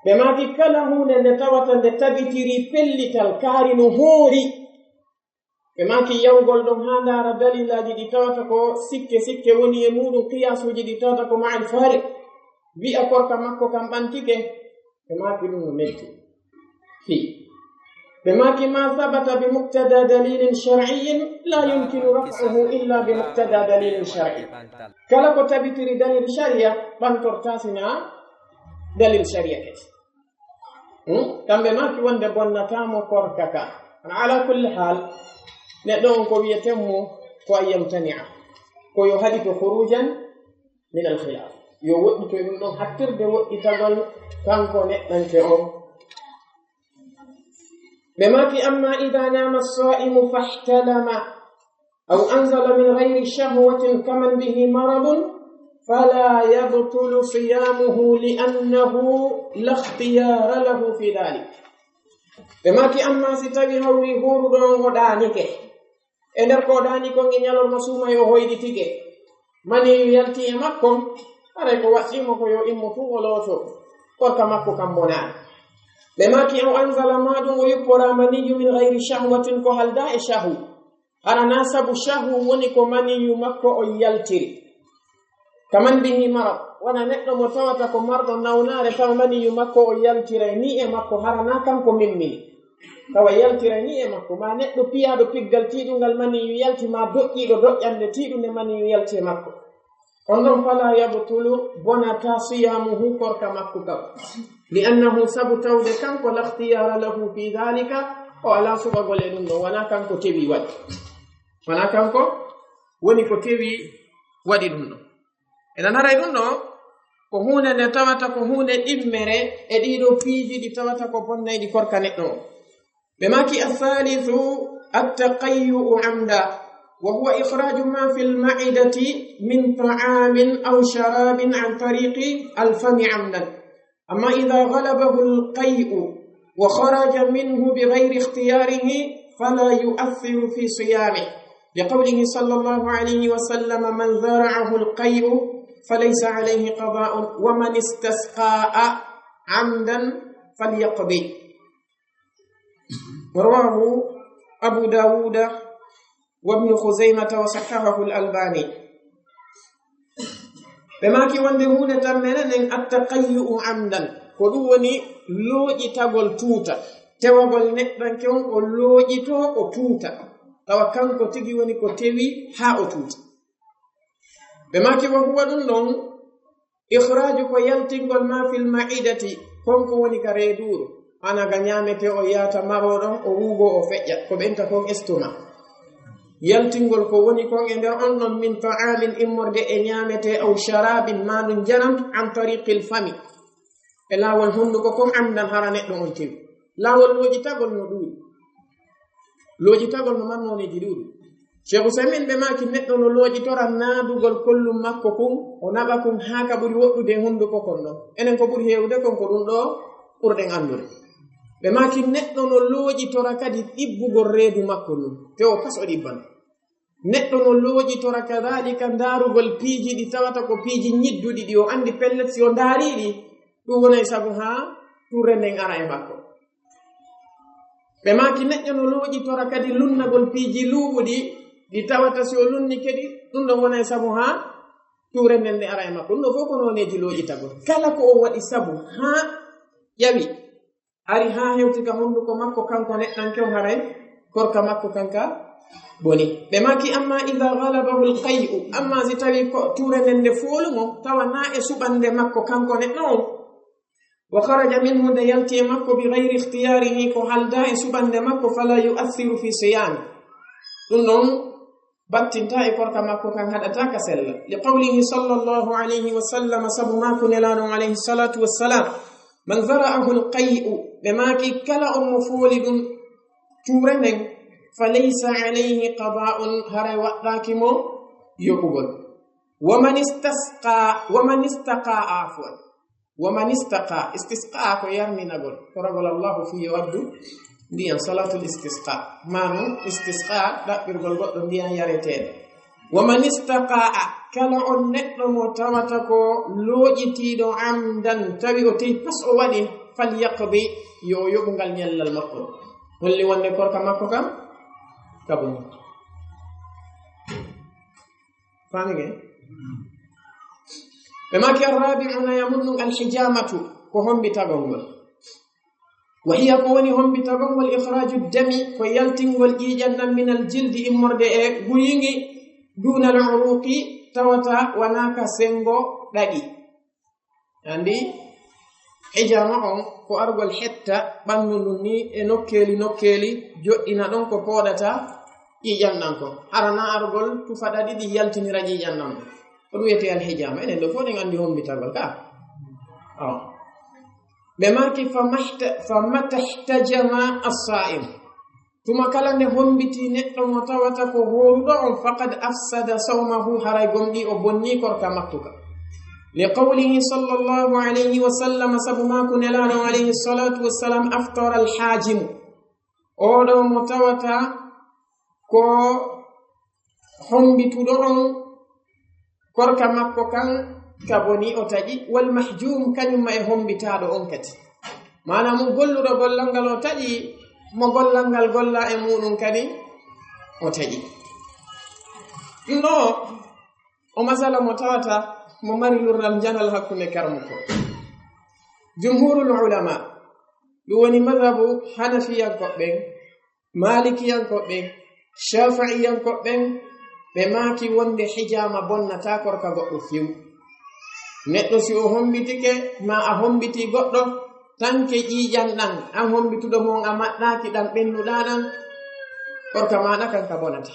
Ɓe maaki kala huunde nde tawata nde tabitiri pellital kaari no hoori. Ɓe maaki yawgol ɗon haa ndaara dalilaaji ɗi tawata ko sikke sikke woni e muuɗum, qiyaasuuji ɗi tawata ko ma'al fariq. Wi'a korka makko kam ɓantike. Ɓe maaki ɗum no metti. Fii. Ɓe maaki, ما ثبت بمقتضى دليل شرعي لا يمكن رفعه إلا بمقتضى دليل شرعي. Kala ko tabitiri dalil sharia, ɓantortaa si hinaa dalil sharia kadi. Hmm? Kamɓe maaki wonde bonnataa mo korka ka. Ala kulli hal, neɗɗo on ko wiyeten mo ko أن يمتنع. Ko yo haɗito خروجا من الخلاف. Yo woɗɗito e ɗum ɗon hattirde woɗɗitagol kanko neɗɗanke on. Ɓe maaki, أما إذا نام الصائم فاحتلم أو أنزل من غير شهوة كمن به مرض فلا يبطل صيامه لأنه لا اختيار له في ذلك. Ɓe maaki, amma si tawi hawri huuruɗo on o ɗaanike, e nder ko o ɗaani kon e ñalorma suumaye o hoyɗitike, maniyu yalti e makko, haray ko waɗɗii mo ko yo immo tun o looto, korka makko kan bonaali. Ɓe maaki, أو أنزل, maa ɗum o yuppora maniyu من غير شهوة, ko haldaa e shahu. Hara naa sabu shahu woni ko maniyu makko on yaltiri. كمن به مرض, wano neɗɗo mo tawata ko marɗo nawnaare, tawa maniyu makko on yaltiray nii e makko, hara naa kanko mimmini. Tawa yaltiray nii e makko, maa neɗɗo piyaaɗo piggal tiiɗungal maniyu yalti, maa doƴƴiiɗo doƴƴannde tiiɗunde maniyu yalti e makko. On ɗon, فلا يبطل, bonataa, صيامه, korka makko kan. لأنه, sabu tawde kanko, لا اختيار له في ذلك, o alaa suɓagol e ɗum ɗon, wanaa kanko tewi waɗi. Wanaa kanko woni ko tewi waɗi ɗum ɗon. Enen haray ɗum ɗon ko huunde nde tawata ko huunde ɗimmere e ɗii ɗoo piiji ɗi tawata ko bonnayɗi korka neɗɗo on. Ɓe maaki, الثالث التقيؤ عمدا، وهو إخراج ما في المعدة من طعام أو شراب عن طريق الفم عمدا. أما إذا غلبه القيء وخرج منه بغير اختياره فلا يؤثر في صيامه، لقوله صلى الله عليه وسلم: من ذرعه القيء فليس عليه قضاء، ومن استسقاء عمدا فليقض. رواه أبو داود وابن خزيمة وصححه الألباني. Ɓe maaki wonde huunde tammere nden, التقيؤ عمدا, ko ɗum woni looƴitagol tuuta, tewagol neɗɗanke on o looƴitoo o tuuta, tawa kanko tigi woni ko tewi haa o tuuta. Ɓe maaki, وهو, ɗum ɗon, إخراج, ko yaltingol, ما في المعدة, kon ko woni ka reeduuru, maanaa ga ñaametee o yaata maroo ɗon, o ruugoo o feƴƴa, ko ɓe inta kon estomac. Yaltingol ko woni kon e nder on ɗon من طعام, immorde e ñaametee, أو شراب, maa ɗum njaram, عن طريق الفم, e laawol hunnduko kon, عمدا, hara neɗɗo on tewi. Laawol looƴitagol no ɗuuɗi. Looƴitagol no mari nooneeji ɗuuɗi. Cheikh Ousaymin ɓe maaki neɗɗo no looƴitora naadugol kollum makko kun, o naɓa kun haa ka ɓuri woɗɗude e hunnduko kon ɗon. Enen ko ɓuri heewude kon ko ɗum ɗoo ɓurɗen anndude. Ɓe maaki neɗɗo no looƴitora kadi ɗibbugol reedu makko ndun, te o kas o ɗibbana. Neɗɗo no looƴitora kadaalika ndaarugol piiji ɗi tawata ko piiji ñidduɗi ɗi o anndi pellet si o ndaarii ɗi, ɗum wonay sabu haa tuurre nden ara e makko. Ɓe maaki neɗɗo no looƴitora kadi lunnagol piiji luuɓuɗi ɗi tawata si o lunni kadi ɗum ɗon wonay sabu haa tuurre nden nde ara e makko. Ɗum ɗoo fof ko nooneeji looƴitagol. Kala ko o waɗi sabu haa ƴawi, ari haa hewti ka hunnduko makko kanko neɗɗanke on, haray korka makko kan ka boni. Ɓe maaki, أما إذا غلبه القيء, amma si tawi ko tuurre nden nde foolu mo, tawa naa e suɓannde makko kanko neɗɗo on, وخرج منه, nde yalti e makko, بغير اختياره, ko haldaa e suɓannde makko, فلا يؤثر في صيامه. Ɗum ɗon battintaa e korka makko kan, haɗataa ka sella. لقوله صلى الله عليه وسلم, sabu maaku Nelaaɗo on عليه الصلاة والسلام: من ذرعه القيء, ɓe maaki kala on mo fooli ɗum tuurre nden, فليس عليه قضاء, haray waɗɗaaki mo yoɓugol. ومن استسقى, ومن استقى, عفوا. ومن استقى, istisqa ko yarninagol, toragol Allahu fii yo addu ndiyan, salatul istisqa. Maanaa istisqa, ɗaɓɓirgol goɗɗo ndiyan yareteeɗo. ومن استقى, kala on neɗɗo mo tawata ko looƴitiiɗo عمدا, tawi o tewi pas o waɗi, فليقض, yo o yoɓu ngal ñallal makko. Holli wonde korka makko kan ka boni. Faami ngeen? Ɓe maaki, الرابع, nayaɓun ɗum, الحجامة, ko hommbitagol ngol. Wa hiya, ko woni hombitagol ngol, ikhraju dami, ko yaltingol ƴiiƴan ɗan, minal jildi, immorde e guyingi, dunal uruqi, tawata wonaa ka sengo ɗaɗi. Andi, hijama on ko argol hetta ɓanndu ndun ni e nokkeeli nokkeeli, joɗɗina ɗon ko pooɗata ƴiiƴan ɗan kon. Hara na argol tufa ɗaɗi ɗi yaltinira ƴiiƴan ɗan ɗon. Ko ɗum wiyetee alhijama. Enen ɗo fof ɗen andi hombitagol ka. Awa. Ɓe maaki, "Fa mahta-, fa mata ihtajama as-sa'im." Tuma kala nde hombiti neɗɗo mo tawata ko hooruɗo on, "faqad afsada sawmahu", haray gomɗii o bonnii korka makko ka. Li qawlihi sallallahu alayhi wa sallam, sabu maaku Nelaaɗo alayhi salatu wassalam, "Aftara al-hajimu." Oɗo mo tawata ko hombituɗo on, korka makko kan ka boni, o taƴi, wal mahjum, kañum ma e hombitaaɗo on kadi. Maanaam, mo golluɗo gollal ngal o taƴi, mo gollal ngal golla e muɗum kadi o taƴi. Ɗum ɗo o masala mo tawata mo mari lurral njanal hakkunde karmuko. Jumhurul ulama, ɗum woni madhabu Hanafiyankoɓe ɓen, Maalikiyankoɓe ɓen, Shafi'iyankoɓe ɓen, ɓe maaki wonde hijama bonnata korka goɗɗo few. Neɗɗo si o hombitike, ma a hombiti goɗɗo, tanke ƴiiƴan ɗan, an hombituɗo mo on a maɗɗaaki ɗan ɓennuɗaa ɗan, korka maaɗa kan ka bonata.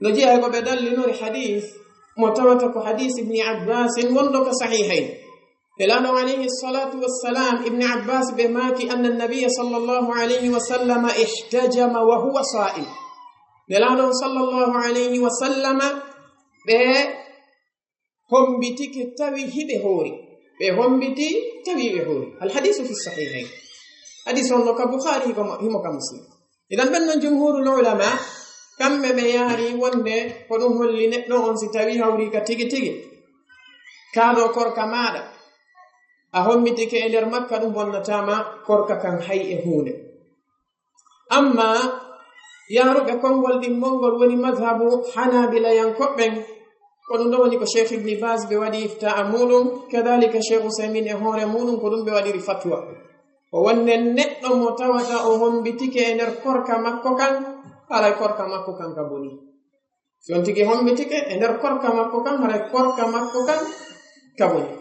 No jeyaa e ko ɓe dallinori hadis, mo tawata ko hadis Ibni Abbasin wonɗo ko sahihayn. Nelaaɗo alayhi salatu wassalam, Ibni Abbas ɓe maaki, anna nabiyya sallallahu alayhi wa sallama ihtajama wa huwa sa'im. Nelaaɗo sallallahu alayhi wa sallama ɓe hombitike tawi hiɓe hoori. Ɓe hombiti tawi ɓe hoori. Al hadisu fi sahihayn. Hadis on no ka Bukhari, himo, himo ka Muslim. Idan ɓen non jumhurul ulama, kamɓe ɓe yaari wonde ko ɗum holli neɗɗo on si tawi hawri ka tigi tigi, kaa ɗo korka maaɗa, a hombitike e nder makka, ɗum bonnataama korka kan hay e huunde. Amma yaaruɓe konngol ɗimmol ngol woni madhabu Hanabilayankoɓe ɓen, ko ɗum ɗo woni ko Cheikh Ibni Baz ɓe waɗi iftaa muɗum, kadalika Cheikh Usaymin e hoore muɗum ko ɗum ɓe waɗiri fatwa. Ko wonde neɗɗo mo tawata o hombitike e nder korka makko kan, haray korka makko kan ka boni. Si on tigi hombitike e nder korka makko kan, haray korka makko kan ka boni.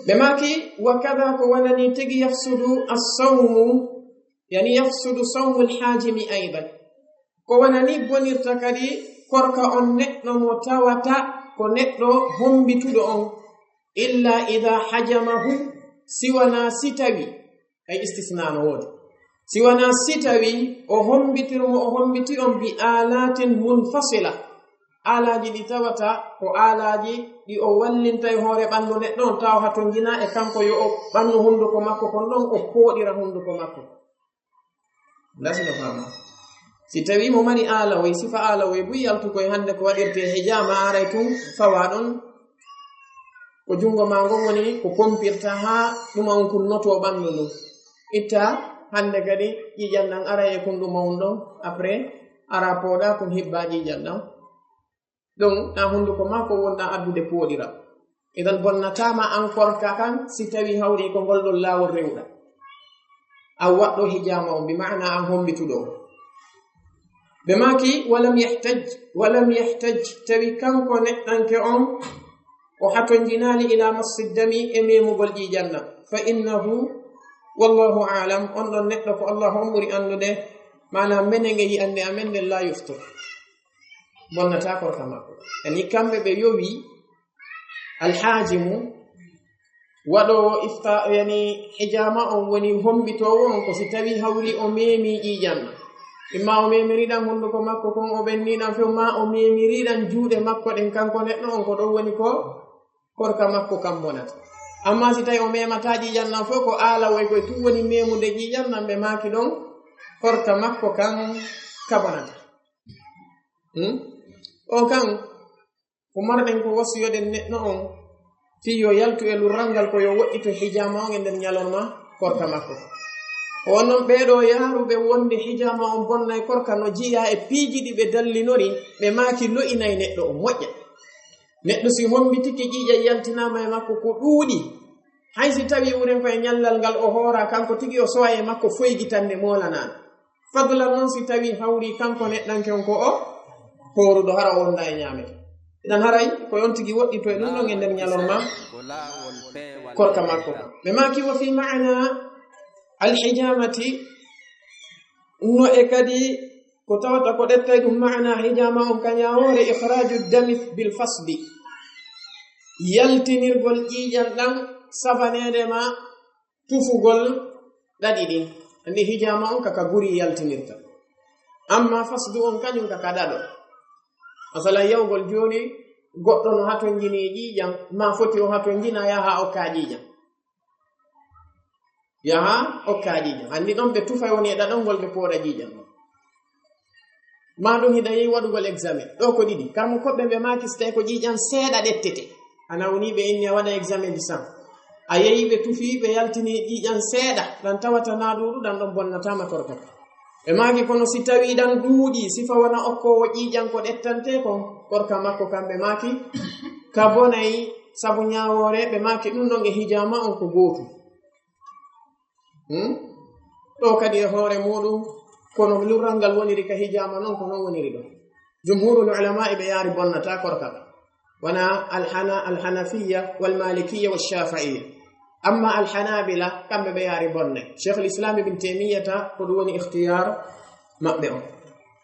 Ɓe maaki, wa kada, ko wonani tigi yafsudu as-sawmu, yani yafsudu sawmu al-hajimi aydan. Ko wonani bonirta kadi korka on neɗɗo mo tawata ko neɗɗo hombituɗo on, illa ida hajamahu, si wanaa si tawi, ay istisna no woodi, si wanaa si tawi o hombitir mo o hombiti on bi alatin munfasila, alaaji ɗi tawata ko alaaji ɗi o wallinta e hoore ɓanndu neɗɗo on, tawa hatonjina e kanko yo o ɓannu hunnduko makko kon ɗon, o pooɗira hunnduko makko. Ndasi no fama. Si tawi mo mari aalawoy, sifa aalawoy buy yaltukoy hannde ko waɗirte hijama, aray tun fawa ɗon ko junngo ma ngon woni ko pompirta haa ɗuma on kun noto ɓanndu ndun. Itta hannde kadi ƴiiƴan ɗan aray e kun ɗuma on ɗon, après ara pooɗa kun hibba ƴiiƴan ɗan. Ɗum na hunnduko makko wonɗa addude pooɗira. Idan bonnataama an korka kan si tawi hawri ko ngol ɗon laawol rewɗa. An waɗɗo hijama on, bi maana an hombituɗo on. Ɓe maaki, walam yahtaj, walam yahtaj, tawi kanko neɗɗanke on, o hatonjinaali ila massi dami e memugol ƴiiƴan ɗan. Fa innahu, wallahu a'lam, on ɗon neɗɗo ko Allah on ɓuri anndude, maanaam menen e yi'ande amen nden la yuftir. Bonnata korka makko. Yani kamɓe ɓe yowi alhajimu, waɗoowo ifta, yani hijama on woni hombitoowo on ko si tawi hawri o memi ƴiiƴan. Imma o memiriɗan hunnduko makko kon o ɓenniɗan few, ma o memiriɗan juuɗe makko ɗen kanko neɗɗo on, ko ɗon woni ko korka makko kan bonata. Amma si tawi o memata ƴiiƴan ɗan fof, ko aalawoy koy tun woni memude ƴiiƴan ɗan, ɓe maaki ɗon korka makko kan ka bonata. Hmm? O kan ko marɗen ko wasiyoɗen neɗɗo on fii yo yaltu e lurral ngal ko yo woɗɗito hijama on e nder ñalorma korka makko. Ko on non ɓee ɗoo yaaruɓe wonde hijama on bonnay korka no jiya e piiji ɗi ɓe dallinori, ɓe maaki lo'inay neɗɗo on moƴƴa. Neɗɗo si hombitike ƴiiƴan yaltinaama e makko ko ɗuuɗi, Hay si tawi wuren ko e ñallal ngal o hoora, kanko tigi o sowa e makko foygitande moolanaano. Fadlan noon si tawi hawri kanko neɗɗanke on ko o hooruɗo, hara o wonda e ñaamete. Idan haray ko yon tigi woɗɗito e ɗum ɗon e nder ñalorma korka makko. Ɓe maaki wa fi maana alhijamati, no e kadi ko tawata ko ɗettay ɗum maana hijama on ka ñaawoore, ikhraju dami bil fasdi, yaltinirgol ƴiiƴan ɗan sabaneede ma tufugol ɗaɗi ɗin. Anndi hijama on ka ka guri yaltinirta. Amma fasdu on kañum ka ka ɗaɗo. Masalan, yawgol jooni goɗɗo no hatonjini e ƴiiƴan, ma foti o hatonjina yaha okka ƴiiƴan. Yaha okka ƴiiƴan. Anndi ɗon ɓe tufay woni e ɗaɗol ngol ɓe pooɗa ƴiiƴan. Ma ɗum hiɗa yehi waɗugol examen. Ɗo ko ɗiɗi. Karmo koɓɓe ɓe maaki si tawi ko ƴiiƴan seeɗa ɗettete. Ana woni ɓe inni a waɗa examen du sang. A yehi ɓe tufi ɓe yaltini ƴiiƴan seeɗa. Ɗan tawata na ɗuuɗu ɗan ɗon bonnatama korka. Ɓe maaki kono si tawi ɗan ɗuuɗi, sifa wona okkowo ƴiiƴan ko ɗettante kon, korka makko kan ɓe maaki. Ka bonay sabu ñaawoore ɓe maaki ɗum ɗon e hijama on ko gootu. Hmm? Ɗo kadi e hoore muɗum, kono lurral ngal woniri ka hijama non, ko non woniri ɗo. Jumhurul ulama'i ɓe yaari bonnata korka ka. Wona alhana-, alhanafiya, wal malikiya, wal shafi'iya. Amma alhanabila, kamɓe ɓe yaari bonne. Sheikhul Islam Ibn Taymiyyata, ko ɗum woni ikhtiyar maɓɓe on.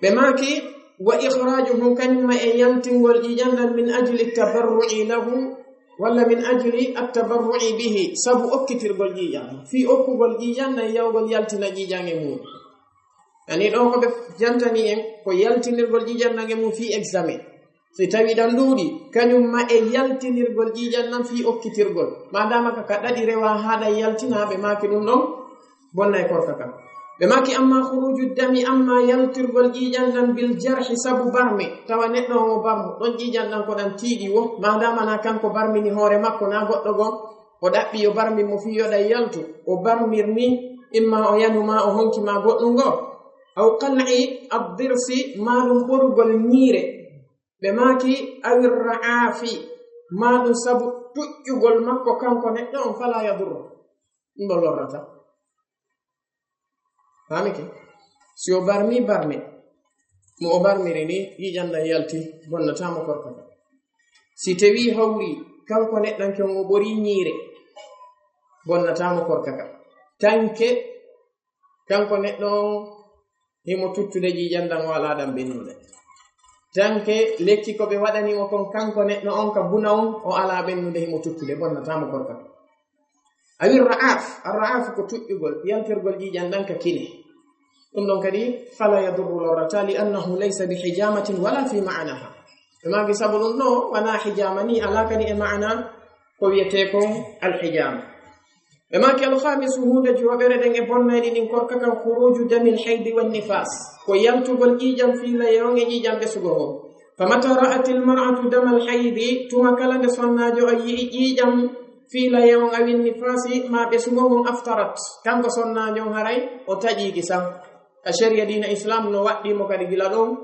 Ɓe maaki, wa ikhrajuhu, kañum ma e yaltingol ƴiiƴan ɗan min ajli tabarru'i lahu, walla min ajli at-tabarru'i bihi, sabu okkitirgol ƴiiƴan. Fii okkugol ƴiiƴan ɗan yawgol yaltina ƴiiƴan e muɗum. Ani ɗo ko ɓe jantani en ko yaltinirgol ƴiiƴan ɗan e mum fii examen. Si tawi ɗan ɗuuɗi, kañum ma e yaltinirgol ƴiiƴan ɗan fii okkitirgol. Madama ka ka ɗaɗi rewa haa ɗan yaltina, ɓe maaki ɗum ɗon bonna e korka kan. Ɓe maaki amma khuruju dami, amma yaltirgol ƴiiƴan ɗan bil jarhi sabu barme, tawa neɗɗo on o barmo, ɗon ƴiiƴan ɗan ko ɗan tiiɗi wo, madama na kanko barmini hoore makko na goɗɗo goo, o ɗaɓɓi yo barmin mo fii yo ɗan yaltu, o barmir ni, imma o yanu ma o honki ma goɗɗum goo. Aw qal'i ad-dirsi, ma ɗum ɓorugol ñiire. Ɓe maaki awir ra'afi, ma ɗum sabu tuƴƴugol makko kanko neɗɗo on, fala yadurru. Ɗum ɗo lorrata. Faamike? Si o barmi barme, mo o barmiri ni, ƴiiƴan ɗan yalti, bonnata mo korka ka. Si tawi hawri, kanko neɗɗanke on o ɓori ñiire, bonnata mo korka ka. Tanke, kanko neɗɗo on, himo tuttude ƴiiƴan ɗan o alaa ɗan ɓennude. Tanke, lekki ko ɓe waɗani mo kon, kanko neɗɗo on ka buna on, o alaa ɓennude, himo tuttude, bonnata mo korka ka. Awi ra'af, ar-ra'af ko tuƴƴugol, yaltirgol ƴiiƴan ɗan ka kine. Ɗum ɗon kadi, fala yadurru lorrata, li annahu laysa bi hijamatin wala fi ma'anaha. Ɓe maaki sabu ɗum ɗo, wona hijama ni, alaa kadi e ma'ana ko wiyetee kon al-hijama. Ɓe maaki al-khamisu, huunde joweere ɗen e bonnayɗi ɗin korka kan, khuruju damil haydi wan nifas. Ko yaltugol ƴiiƴan fiilaye on e ƴiiƴan ɓesugol on. Fa mata ra'atil mar'atu damal haydi, tuma kala nde sonnaajo on yi'i ƴiiƴan fiilaye on awin nifaasi ma ɓesugol on aftarat. Kanko sonnaajo on haray o taƴiiki sam. Ka shari'a diina Islam no waɗɗii mo kadi gila ɗon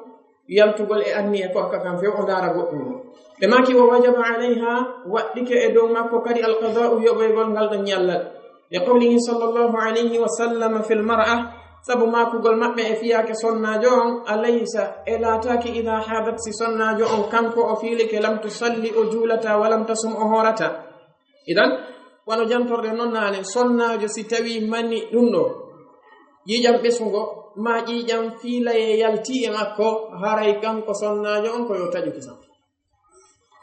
yaltugol e anniya korka kan few o ndaara goɗɗum on. Ɓe maaki wa wajaba alayha, waɗɗike e dow makko kadi alqada'u yoɓoygol ngal ɗon ñallal. Li qawlihi sallallahu alayhi wa sallam fil mar'a, sabu maakugol maɓɓe e fiyaake sonnaajo on, alaysa, e laataaki, idha hadat, si sonnaajo on kanko o fiilike, lam tusalli, o juulata, wa lam tasum, o hoorata. Idan, wano jantorɗe non naane, sonnaajo si tawi mani ɗum ɗo, ƴiiƴam ɓesungo, ma ƴiiƴam fiilaye yalti e makko, haray kanko sonnaajo on ko yo taƴu kisan.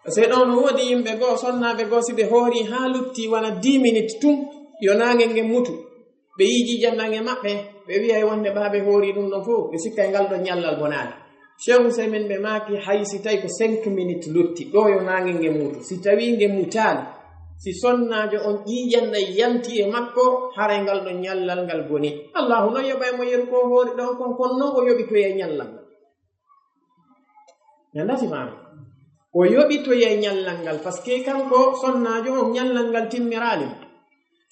Parce que ɗon no woodi yimɓe goo, sonnaaɓe goo, si ɓe hoori haa lutti wona dix minutes tun, yo naange ngen mutu. Ɓe yi'i ƴiiƴan ɗan e maɓɓe, ɓe wi'ay wonde ɓaa ɓe hoori ɗum ɗon fof, ɓe sikkay ngal ɗon ñallal bonaali. Cheikh Ousaymin ɓe maaki hay si tawi ko cinq minutes lutti, ɗo yo naange ngen mutu. Si tawi ngen mutaali, si sonnaajo on ƴiiƴan ɗan yalti e makko, haray ngal ɗon ñallal ngal boni. Allahu non yoɓay mo yeru ko hoori ɗon kon, kono non o yoɓitoyay ñallal ngal. Nandati maami. O yoɓitoyay ñallal ngal, parce que kanko sonnaajo on ñallal ngal timmiraali.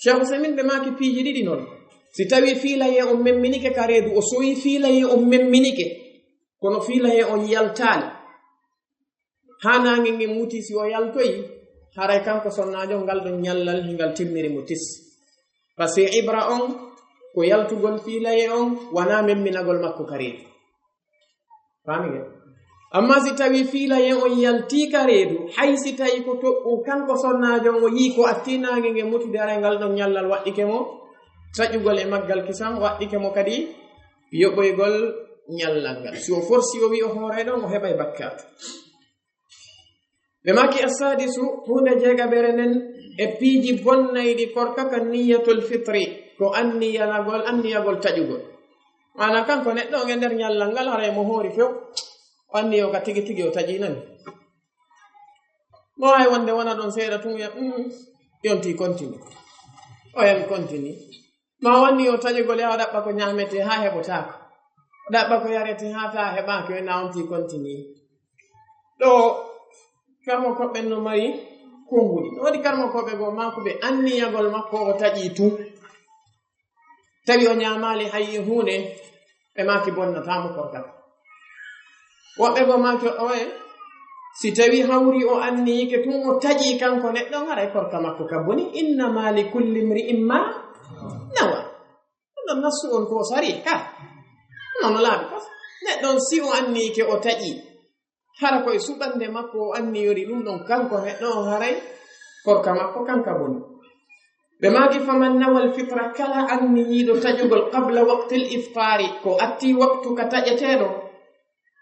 Cheikh Ousaymin ɓe maaki piiji ɗiɗi non. Si tawi fiilaye on memminike ka reedu, o sowi fiilaye on memminike, kono fiilaye on yaltaali. Haa naange ngen muti, si o yaltoyi, Haray kanko sonnaajo ngal ɗon ñallal hingal timmiri mo tis. Parce que ibra on ko yaltugol fiilaye on, wanaa memminagol makko ka reedu. Faami ngel? Amma si tawi fiilaye on yaltii ka reedu, hay si tawi ko toɓɓu kanko sonnaajo on o yii ko attii naange nge mutude, haray ngal ɗon ñallal waɗɗike mo taƴugol e maggal kisan, waɗɗike mo kadi yoɓoygol ñallal ngal. Si o forsi o wi'i o hooray ɗon, o heɓay bakkaatu. Ɓe maaki assadisu, huunde jeegaɓere nden e piiji bonnayɗi korka ka niyatul fitri, ko anniyanagol, anniyagol taƴugol. Maana kanko neɗɗo on e nder ñallal ngal haray mo hoori few, o anniyo ka tigi tigi o taƴi nani. Mo hay wonde wona ɗon seeɗa tun wi'a, "Mm, yonti continue." O yami continue. Ma wanni o taƴugol yaha ɗaɓɓa ko ñaametee haa heɓotaako. Ɗaɓɓa ko yaretee haa taa heɓaaki, o na on ti continue. Ɗo karmo koɓɓen no mari konguɗi. No waɗi karmo koɓɓe goo maakuɓe anniyagol makko o taƴi tun. Tawi o ñaamaali hay e huunde, ɓe maaki bonnataamo korka. Woɓɓe goo maaki oye, si tawi hawri o anniyike tun o taƴi kanko neɗɗo, haray korka makko ka boni. Innama li kulli mri'in ma nawa. Ɗum ɗon nassu on ko sari ka. Non no laaɓi kas. Neɗɗo on si o anniyike o taƴi, hara koye suɓannde makko o anniyori ɗum ɗon kanko neɗɗo on haray korka makko kanka boni. Ɓe maaki faman nawal fitra, kala anniyiiɗo taƴugol qabla waqtil iftari, ko atti waktu ka taƴeteeɗo,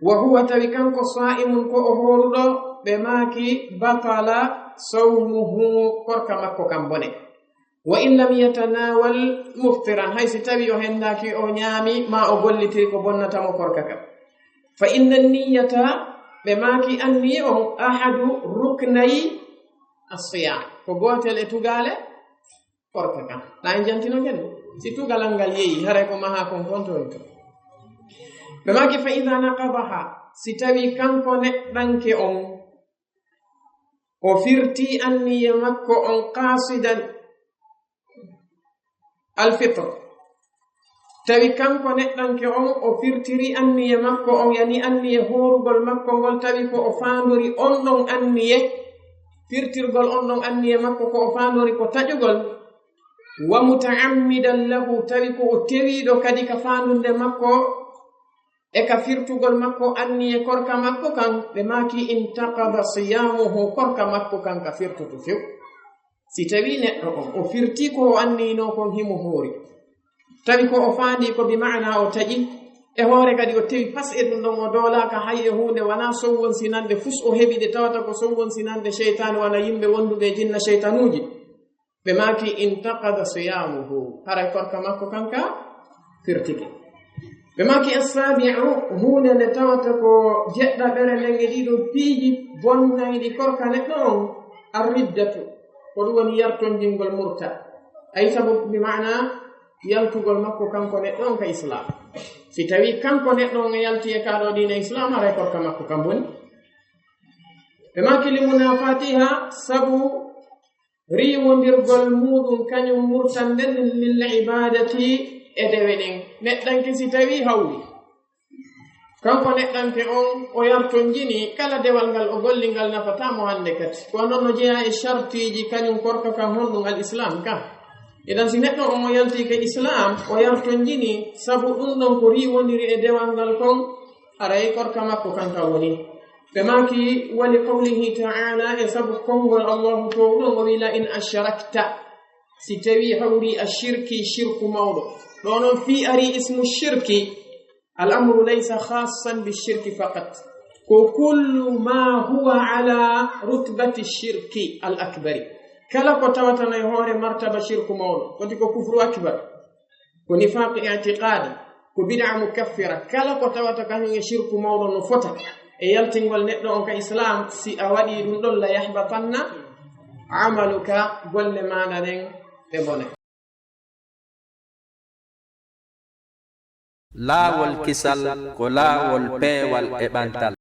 wa huwa tawi kanko sa'imun ko o hooruɗo, ɓe maaki batala sawmuhu, korka makko kan bone. Wa in lam yatanawal muftiran, hay si tawi o hendaaki o ñaami ma o gollitiri ko bonnata mo korka kan. Fa inna niyata, ɓe maaki anniye on ahadu ruknay assiyam, ko gootel e tugaale korka kan. Na en jantino ken si tugalal ngal yeeyi, haray ko maha kon kontoyto. Ɓe maaki fa ida naqadaha, si tawi kanko neɗɗanke on o firti anniye makko on qasidan alfitr, tawi kanko neɗɗanke on o firtiri anniye makko on, yani anniye hoorugol makko ngol, tawi ko o faandori on ɗon anniye, firtirgol on ɗon anniye makko ko o faandori ko taƴugol, wa muta'ammidan lahu, tawi ko o tewiiɗo kadi ka faandunde makko e ka firtugol makko anniye korka makko kan, ɓe maaki intaqada siyamuhu, korka makko kan ka firtoto few. Si tawi neɗɗo on o firti ko o anniyinoo kon himo hoori, tawi ko o faandi ko bi maana o taƴi, e hoore kadi o tewi pas e ɗum ɗon, o doolaaka hay e huunde, wanaa sowwon sinande fus o heɓi ɗe, tawata ko sowwon sinande seytaane, wana yimɓe wonduɓe e jinna seytanuuji. Ɓe maaki intaqada siyamuhu, haray korka makko kanka firtike. Ɓe maaki assabi'u, huunde nde tawata ko jeɗɗaɓere nden e ɗiɗo piiji bonnayɗi korka neɗɗo on, arriddatu, ko ɗum woni yartonjingol murta. Ay sabu bi maana yaltugol makko kanko neɗɗo on ka islam. Si tawi kanko neɗɗo on yalti e kaɗo diina islam, haray korka makko kan boni. Ɓe maaki li munafatiha, sabu riiwondirgol muuɗum kañum murtan nden lil ibadati e dewe ɗen. Neɗɗanke si tawi hawri, kanko neɗɗanke on o yartonjini kala dewal ngal o golli ngal nafataa mo hannde kadi. Ko non no jeyaa e shartiiji kañum korka kan honɗum al islam ka. Idan si neɗɗo on o yalti ka islam, o yartonjini sabu ɗum ɗon ko riiwondiri e dewal ngal kon, haray korka makko kan ka woni. Ɓe maaki, wali qawlihi ta'ala, e sabu konngol Allahu toowɗo on, o wi, "La in ashrakta", si tawi hawri a shirki, shirku mawɗo. Ɗo non fii ari ismu shirki, al amru laysa khassan bi shirki faqat. Ko kullu ma huwa ala rutbati shirki al akbari. Kala ko tawata no e hoore martaba shirku mawɗo, foti ko kufru akbar. Ko nifaaqi i'tiqaadi, ko bid'a mukaffira, kala ko tawata kañum e shirku mawɗo no fota e yaltingol neɗɗo on ka islam, si a waɗi ɗum ɗon, la yahbatanna amaluka, golle maaɗa ɗen ɗe mbone. Laawol kisal ko laawol peewal e ɓantal.